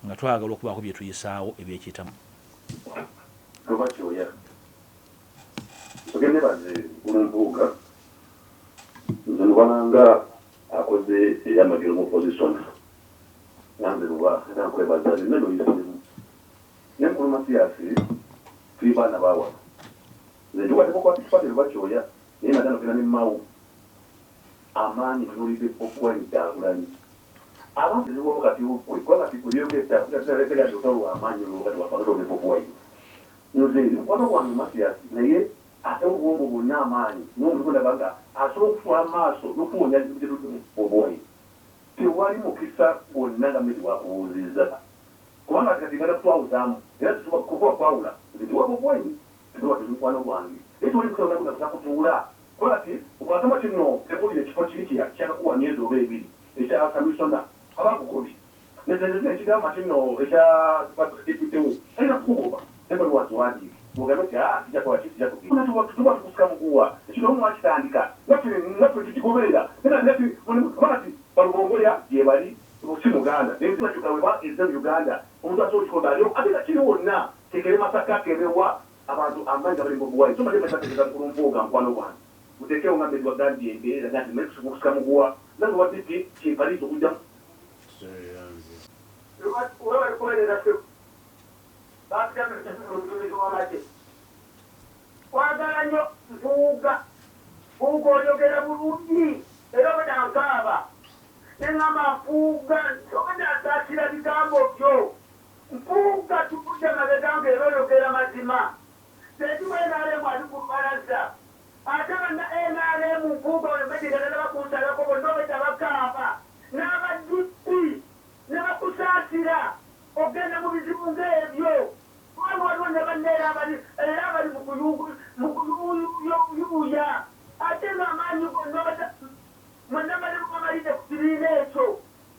nga twagala okubaako bye tuyisaawo eby'ekitamu. Goba Kyoya. Nsooke nebaze Mukulu Mpuuga nze mubalanga. Akoze ebyamagero mu opposition. Nanze luba era nkwebaza byonna by'oyiseemu. Naye mukulu Mathias, tuli baana ba wano. Nze ndi wa Democratic Party luba kyoya, naye nagana okugenda ne Mao. Amaanyi tunuulidde Bobi Wine Kyagulanyi. Abantu tezibawo kati kwe kuba kati ebyogedde olutalo lwa maanyi olwo kati wafanga ne Bobi Wine. Nze mukwano gwange Mathias, naye ate obwongo bwonna amaanyi n'omuntu gwendaba nga asobola okutwala mu maaso n'okuwonya Bobi Wine. Tewali mukisa gwonna nga Medi bw'akubuuzizza kubanga kati ngenda kutwawuzaamu era tusobola kuba kwawula. Nze ndi wa Bobi Wine, ate mukwano gwange, naye tewali mukisa gwonna gwonna kutuula kuba kati obwakama kino tekulira ekifo kiri kyakakuwa myezi oba ebiri ekya kamisona aba bugobi nekigamba kino ekya deputy we alina kukugoba naye bali waziwandiike ogambe nti kijja kuba kijja kugenda tuba tukusika muguwa ekino mwakitandika naffe tukigoberera nati balubongoya gye bali si Muganda naye weba ezze mu Uganda omuntu asobola okikola aliyo ate nga kiri wonna kekere Masaka kebewa abantu amaanyi gabali mu Bobi Wine. So mbadde mbategeeza mukulu Mpuuga mukwano gwange muteekewo nga Medi wagambye embeera nti kusika muguwa nange wa DP kyempaliza okujjamu. Kwagala nnyo Mpuuga, Mpuuga oyogera bulungi era obadde nkaaba ne ŋŋamba Mpuuga obadde asaasira bigambo byo. Mpuuga tukudde mabega ng'era oyogera mazima. Ssekiwa NRM ali ku bbalaza ate banna NRM Mpuuga oyo Medi bakunsalako bonna obadde bakaaba n'aba DP ne bakusaasira ogenda mu bizibu ng'ebyo. Kubanga waliwo ne banne era abali mu kuyuuya ate ng'amaanyi gonna mwenna bali mukamalidde ku kibiina ekyo.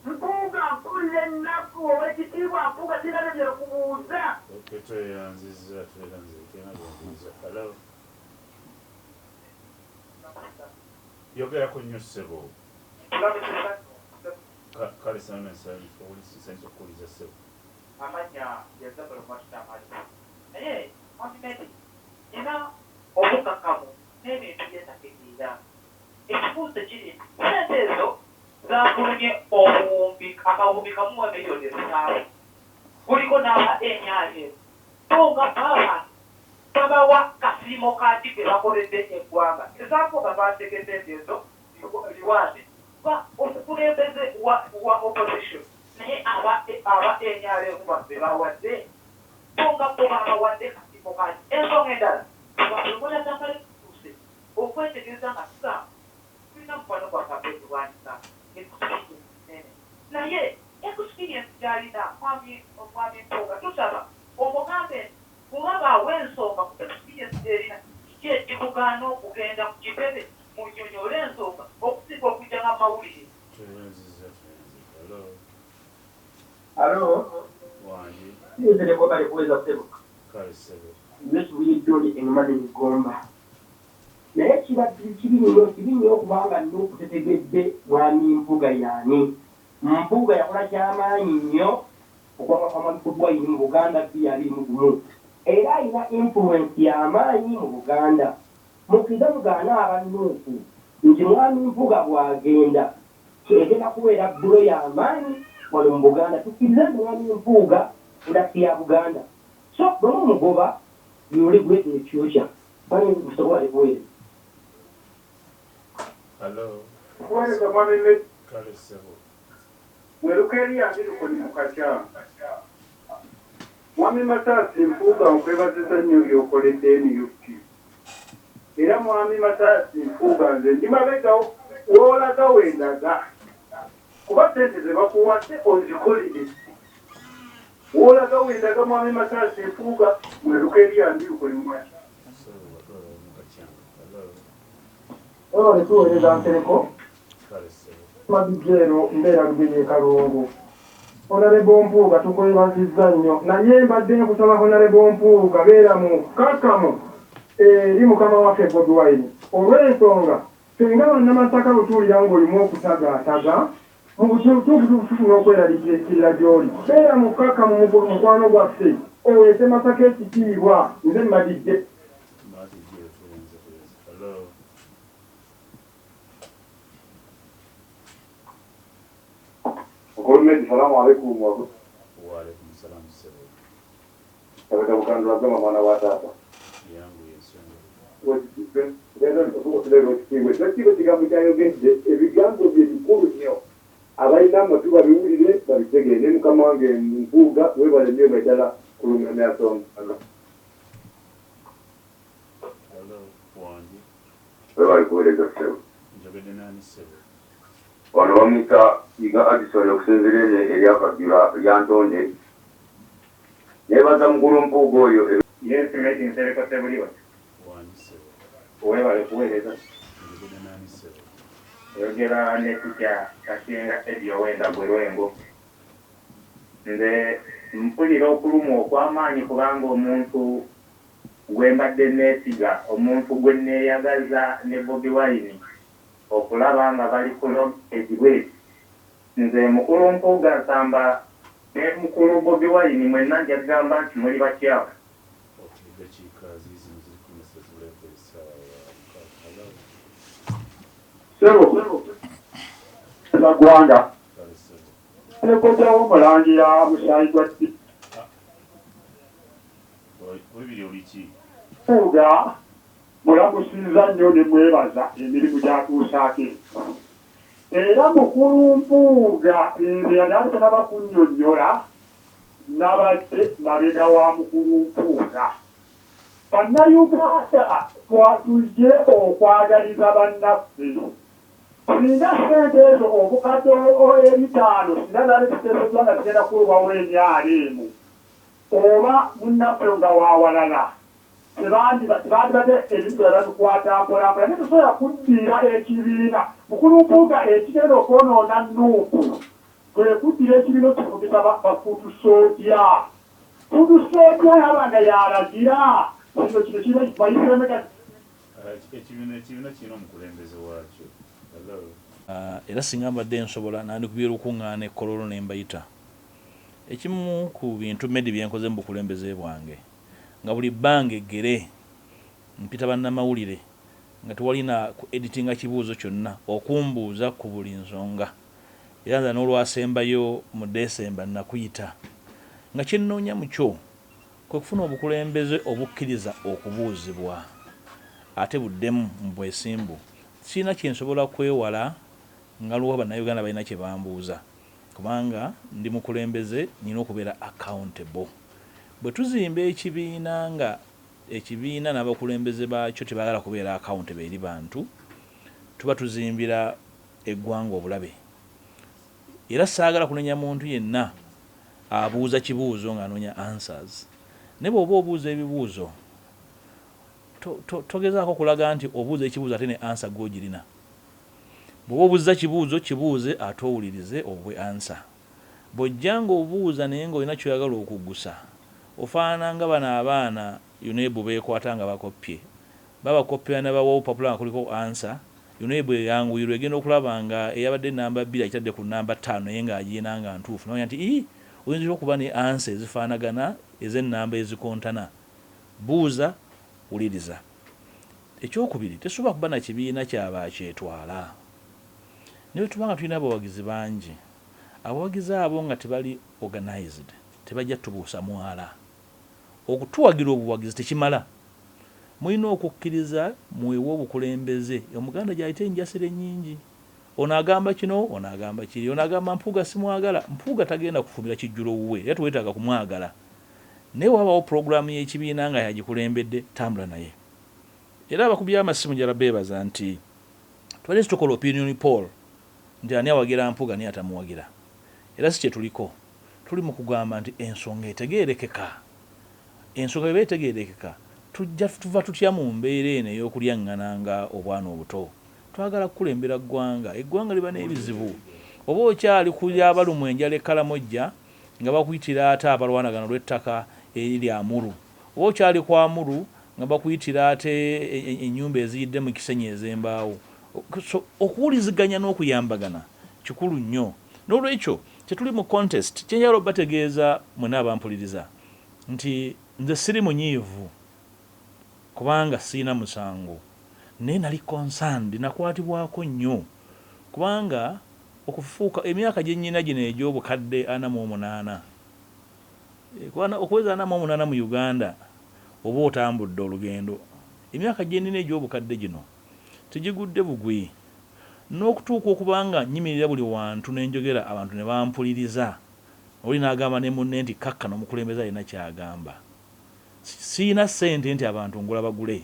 Mpuuga mpulira ennaku ow'ekitiibwa Mpuuga sirina bye nkubuuza. Tweyanzizza tweyanzizza. Hello. Yogerako nnyo ssebo. Kale sana nsanyusa okuwuliza ssebo. Amannya yazabula omwakitamaali naye mwami Medi nina obukakamu n'ebintu bye ntategeera. Ekibuuzo kiri nti ssente ezo zafulumye obuwumbi 1,700,000 kuliko n'aba NRM so nga abantu babawa kasiimo kaki ke bakoledde eggwanga ezaafuuka bategedde nti ezo liwaade ba omukulembeze wa opposition naye aba NRM baffe bawadde so nga bo babawadde kasiimo kaki. Ensonga endala tubaoladakale tutuuse okwetegereza nga tugamba tulina mukwano gwaffe Abed Bwanika experience nene naye experience gy'alina mwami Mpuuga tusaba omugambe kuba baawa ensonga ku experience gy'erina kiki ekikugaana okugenda ku kitebe munnyonnyole ensonga okusinga okujja nga mawulire. Tweyanzizza tweyanzizza. Hello. Alo, Wange. Nzere bali kuweza ssebo. Kale ssebo. Nze Kibuye Emmanuel Gomba. Naye kiba kibi nnyo okubanga nno tetegedde mwami Mpuuga y'ani. Mpuuga yakola kyamaanyi nnyo okwanga kwa mwami Bobi Wine mu Buganda 2021. Era alina influence y'amaanyi mu Buganda. Mukkirize mugaane abannuufu nti mwami Mpuuga bw'agenda egenda kubeera bbulo y'amaanyi wano mu Buganda. Tukkirize nti mwami Mpuuga product ya Buganda. So bwe mumugoba you regret in the future. Mwami Musobola kuweereza. Hello. Kuweereza mwami Medi. Kale ssebo. Mweruka eri Andiri mu Kakyamu. Mwami Mathias Mpuuga nkwebaziza nnyo by'okoledde NUP. Era mwami Mathias Mpuuga nze ndi mabega w'olaga wendaga. Kuba ssente ze bakuwadde ozikolere. W'olaga wendaga mwami Mathias Mpuuga mweruka eri Andiri mu Kakyamu. Ssebo batwala mu Kakyamu. Hello. Webale tuweereza Nsereko. Kale ssebo. Mabijjeero mbeera Lugenye Kalungu. Honorable Mpuuga tukwebazizza nnyo naye mbadde nkusaba Honorable Mpuuga beera mukkakkamu eri mukama waffe Bobi Wine olw'ensonga ffe nga bannamasaka bwe tuwulira ng'olimu okutagaataga mu butuufu tufuna okweraliikirira gy'oli. Beera mukkakkamu mukwano gwaffe oweese Masaka ekitiibwa. Nze Madijje. Madijje tweyanza tweyanza. Hello. Medi, salamu alaikum. Waalaikum salamu ssebo. Kabega Bukandula Goma, mwana wa taata. Yangu yensonga. Ekitiibwa, ekigambo kyayogedde, ebigambo bye bikulu nnyo, abalina amatu babiwulire, babitegeere. Ne mukama wange Mpuuga, webale nnyo ddala kulungamya nsonga. Hello, wange. Webale kuweereza ssebo. Njogedde nani ssebo? Wano bamuyita Yiga Addison, okusinziira eno eryakajjula lya Ntonde. Nebaza mukulu Mpuuga oyo. Yes, Medi Nsereko Sebuliwa. Wange ssebo. Webale kuweereza. Njogedde nani ssebo? Oyogera ne Kitya Kasinga Edi Owenda gwe Lwengo. Nze mpulira okulumwa okw'amaanyi kubanga omuntu gwe mbadde neesiga, omuntu gwe neeyagaza ne Bobi Wine, okulaba nga bali ku logezi bweti. Nze mukulu Mpuuga Nsamba ne mukulu Bobi Wine, mwenna njagamba nti muli bakyafu. Okay, dakiika ziizino ziri 13 zibulako essaawa 6. Hello. Ssebo ggwanga. Kale ssebo. Nekojawo omulangira musaayi gwa Webiri oli ki? Mpuuga, mulamusiza nnyo ne mwebaza emirimu gy'atuusaako. Era mukulu Mpuuga, nze yali ali tanaba kunnyonnyola, nabadde mabega wa mukulu Mpuuga. Bannayuganda twatujje okwagaliza bannaffe. Singa ssente ezo 500,000 singa zaali ziteeseddwa nga zigenda kuweebwawo emyalo oba munnaffe nga wawalala, tebandibadde ebintu babikwata mpolampola. Naye tosobola kuddira ekibiina, mukulu Mpuuga. Ekigenda okwonoona NUP kwe kuddira ekibiina okifugisa bafutusootya futusootya, yaba nga yalagira kino kino kiba bayisemeka. Ekibiina kirina omukulembeze waakyo. Hello. Era singa mbadde nsobola, nandikubye olukuŋŋaana ekkololo ne mbayita. Ekimu ku bintu Medi byenkoze mu bukulembeze bwange, nga buli bbanga eggere mpita bannamawulire nga tewalina ku editinga kibuuzo kyonna, okumbuuza ku buli nsonga. Era nza n'olwasembayo mu Desemba nakuyita, nga kyennoonya mu kyo kwe kufuna obukulembeze obukkiriza okubuuzibwa ate buddemu mu bwesimbu. Sirina kyensobola kwewala nga lwa bannayuganda balina kye bambuuza, kubanga ndi mukulembeze, nina okubeera accountable. Bwe tuzimba ekibiina nga ekibiina n'abakulembeze baakyo tebaagala kubeera accountable eri bantu, tuba tuzimbira eggwanga obulabe. Era saagala kunenya muntu yenna abuuza kibuuzo ng'anoonya answers, naye bw'oba obuuza ebibuuzo, togezaako kulaga nti obuuza ekibuuzo ate ne answer gw'ogirina. Bw'oba obuuza kibuuzo, kibuuze ate owulirize obuwe answer. Bw'ojja ng'obuuza naye ng'olina ky'oyagala okuggusa, ofaanana nga bano abaana UNEB beekwata nga bakoppye, babakoppera ne bawa obupapula nga kuliko answer. UNEB eyanguyirwa, egenda okulaba nga eyabadde namba 2 agitadde ku namba 5, naye ng'agirina nga ntuufu. Nomanya nti ii oyinza okuba ne answer ezifaanagana ez'ennamba ezikontana. Buuza, wuliriza. Ekyokubiri, tesobola kuba na kibiina kyabakyetwala. Naye bwe tuba nga tulina abawagizi bangi, abawagizi abo nga tebali organized, tebajja tubuusa mwala. Okutuwagira obuwagizi tekimala, mulina okukkiriza mwewe obukulembeze. Omuganda gyayita enjasiro ennyingi, ono agamba kino, ono agamba kiri, ono agamba Mpuuga simwagala. Mpuuga tagenda kufumbira kijjulo wuwe, era tuwetaaga kumwagala, naye wabawo puroguramu y'ekibiina nga yagikulembedde, tambula naye. Era abakubye amasimu njala beebaza nti tubadde tukola opinion poll nti ani awagira Mpuuga, ani atamuwagira. Era si kyetuliko, tuli mu kugamba nti ensonga etegeerekeka. Ensonga bweba etegeerekeka, tujja tuva tutya mu mbeera eno ey'okulyaŋŋana nga obwana obuto? Twagala kukulembera ggwanga. Eggwanga liba n'ebizibu, oba okyali ku lyabalumwa enjala ekkalamojja nga bakuyitira ate abalwanagana olw'ettaka eriri Amuru, oba okyali ku Amuru nga bakuyitira ate ennyumba eziyidde mu Kisenyi ez'embaawo. So okuwuliziganya n'okuyambagana kikulu nnyo. N'olwekyo tetuli mu contest. Kyenjagala obategeeza mwena abampuliriza nti nze siri munyiivu kubanga sirina musango, naye nali concerned, nakwatibwako nnyo kubanga Okufuuka emyaka gye nnyina gino egy'obukadde 48, okuweza 48 mu Uganda oba otambudde olugendo. Emyaka gye nnina egy'obukadde gino tegigudde bugwi, n'okutuuka okuba nga nnyimirira buli wantu ne njogera, abantu ne bampuliriza, oli n'agamba ne munne nti kakkano omukulembeze alina ky'agamba. Siyina ssente nti abantu ngula bagule,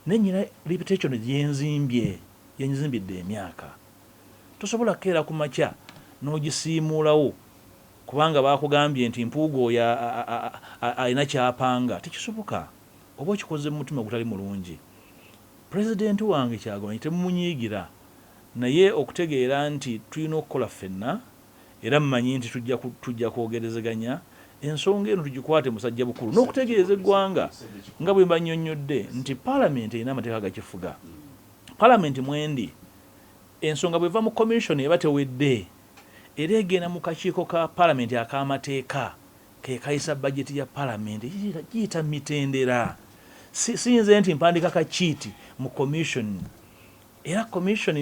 naye nnyina reputation gyenzimbye, gyenzimbidde emyaka. Tosobola kukeera ku makya n'ogisiimuulawo kubanga baakugambye nti Mpuuga oyo alina ky'apanga. Tekisoboka, oba okikoze mu mutima ogutali mulungi. Pulezidenti wange Kyagulanyi temumunyiigira, naye okutegeera nti tulina okukola ffenna, era mmanyi nti tujja kwogerezeganya ensonga eno, tugikwate musajja bukulu n'okutegeeza eggwanga nga bwe mbannyonnyodde nti paalamenti erina amateeka gakifuga. Paalamenti mwendi, ensonga bw'eva mu commission eba tewedde, era egenda mu kakiiko ka paalamenti ak'amateeka ke kayisa bajeti ya paalamenti. Giyita mitendera. Siyinze nti mpandiika kakiiti mu commission, era commission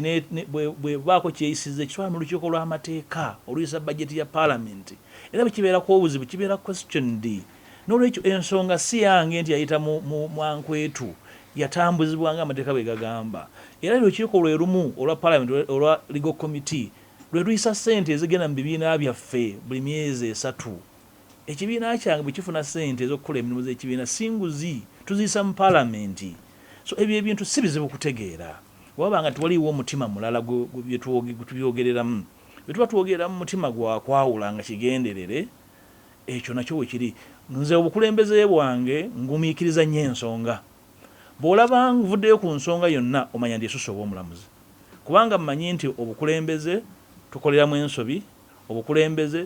bwebaako kyeyisiza ekitwala mu lukiiko lw'amateeka oluyisa bajeti ya paalamenti, era bwe kibeerako obuzibu kibeera questioned. N'olwekyo ensonga si yange nti yayita mu mwankwetu, yatambuzibwa nga amateeka bwe gagamba. Era olukiiko lwe lumu olwa paalamenti olwa legal committee lwe luyisa ssente ezigenda mu bibiina byaffe buli myezi 3. Ekibiina kyange bwe kifuna ssente ez'okukola emirimu z'ekibiina, si nguzi, tuziyisa mu paalamenti. So ebyo ebintu si bizibu kutegeera waba nga tewaliiwo omutima mulala gwe tubyogereramu. Bwe tuba twogerera mu mutima gwa kwawula nga kigenderere, ekyo nakyo we kiri. Nze obukulembeze bwange ngumiikiriza nnyo ensonga. Bw'olaba nvuddeyo ku nsonga yonna, omanya nti esusse oba omulamuzi, kubanga mmanyi nti obukulembeze tukoleramu ensobi, obukulembeze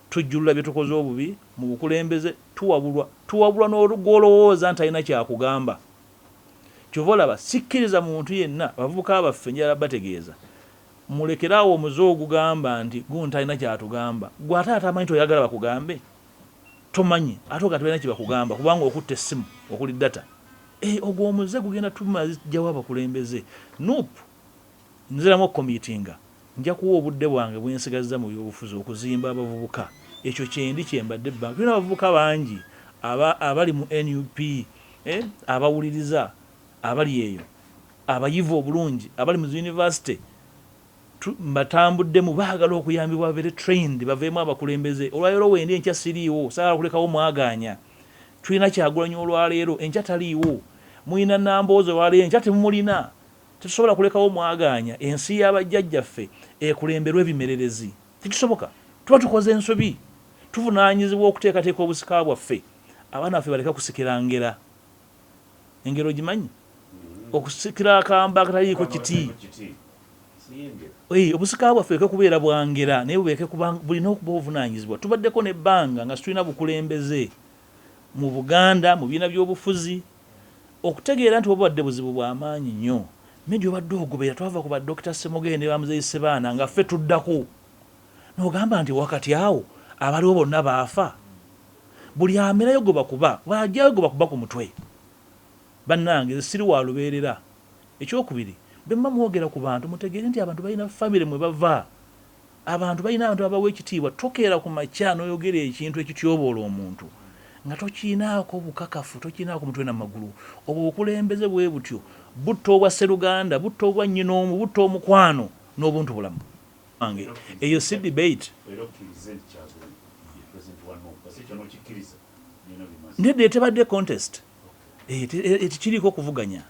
tujjulula bye tukoze obubi, mu bukulembeze tuwabulwa, tuwabulwa n'ogwolowooza nti alina kyakugamba. Kyova olaba sikkiriza muntu yenna. Abavubuka baffe njala bategeeza, mulekeraawo omuze ogugamba nti gunti alina kyatugamba. Gwe ate atamanyi toyagala bakugambe, tomanyi ate oga tebalina kyebakugamba kubanga okutta essimu okuli data. Ogwo omuze gugenda tumajjawo abakulembeze. NUP nziramu okucommittinga, nja kuwa obudde bwange bwensigazza mu byobufuzi okuzimba abavubuka. Ekyo kyendi kyembadde ebbanga. Tulina abavubuka bangi abali mu NUP, abawuliriza abali eyo, abayivu obulungi, abali mu university, mbatambuddemu, baagala okuyambibwa babeere trained, baveemu abakulembeze. Olwaleero wendi, enkya siriiwo, saagala kulekawo mwagaanya. Tulina Kyagulanyi olwaleero, enkya taliiwo. Mulina Namboozi olwaleero, enkya temumulina. Tetusobola kulekawo mwagaanya ensi y'abajjajjaffe ekulemberwa ebimererezi. Tekisoboka, tuba tukoze ensobi. Tuvunaanyizibwa okuteekateeka obusika bwaffe, abaana baffe baleke kusikira ngera. Engero ogimanyi? Okusikira akamba akataliiko kiti. Obusika bwaffe buleke kubeera bwangera, naye buleke bulina okuba obuvunaanyizibwa. Tubaddeko n'ebbanga nga situlina bukulembeze mu Buganda mu bibiina by'obufuzi. Okutegeera nti obubadde buzibu bw'amaanyi nnyo, media obadde ogoberera, twava ku badokita Ssemogende, bamuzeyi Sebaana, nga ffe tuddako n'ogamba nti wakati awo abaliwo bonna baafa. Buli amerayo gwe bakuba, bwajjayo gwe bakuba ku mutwe. Bannange, nze siri wa lubeerera. Ekyokubiri, bwe muba mwogera ku bantu, mutegeere nti abantu balina famire mwe bava, abantu balina abantu abawa ekitiibwa. Tokeera ku makya n'oyogera ekintu ekityoboola omuntu nga tokiinaako bukakafu, tokiinaako mutwe namagulu. Obwo obukulembeze bwe butyo butta obwa sseruganda, butta obwa nnyina omu, butta omukwano n'obuntu bulamu. Wange eyo si debate. Era okkirize nti Kyagulanyi ye president wa NUP, kasi ekyo n'okikkiriza nina bimaze. Nedda, etebadde contest. Tekiriiko kuvuganya.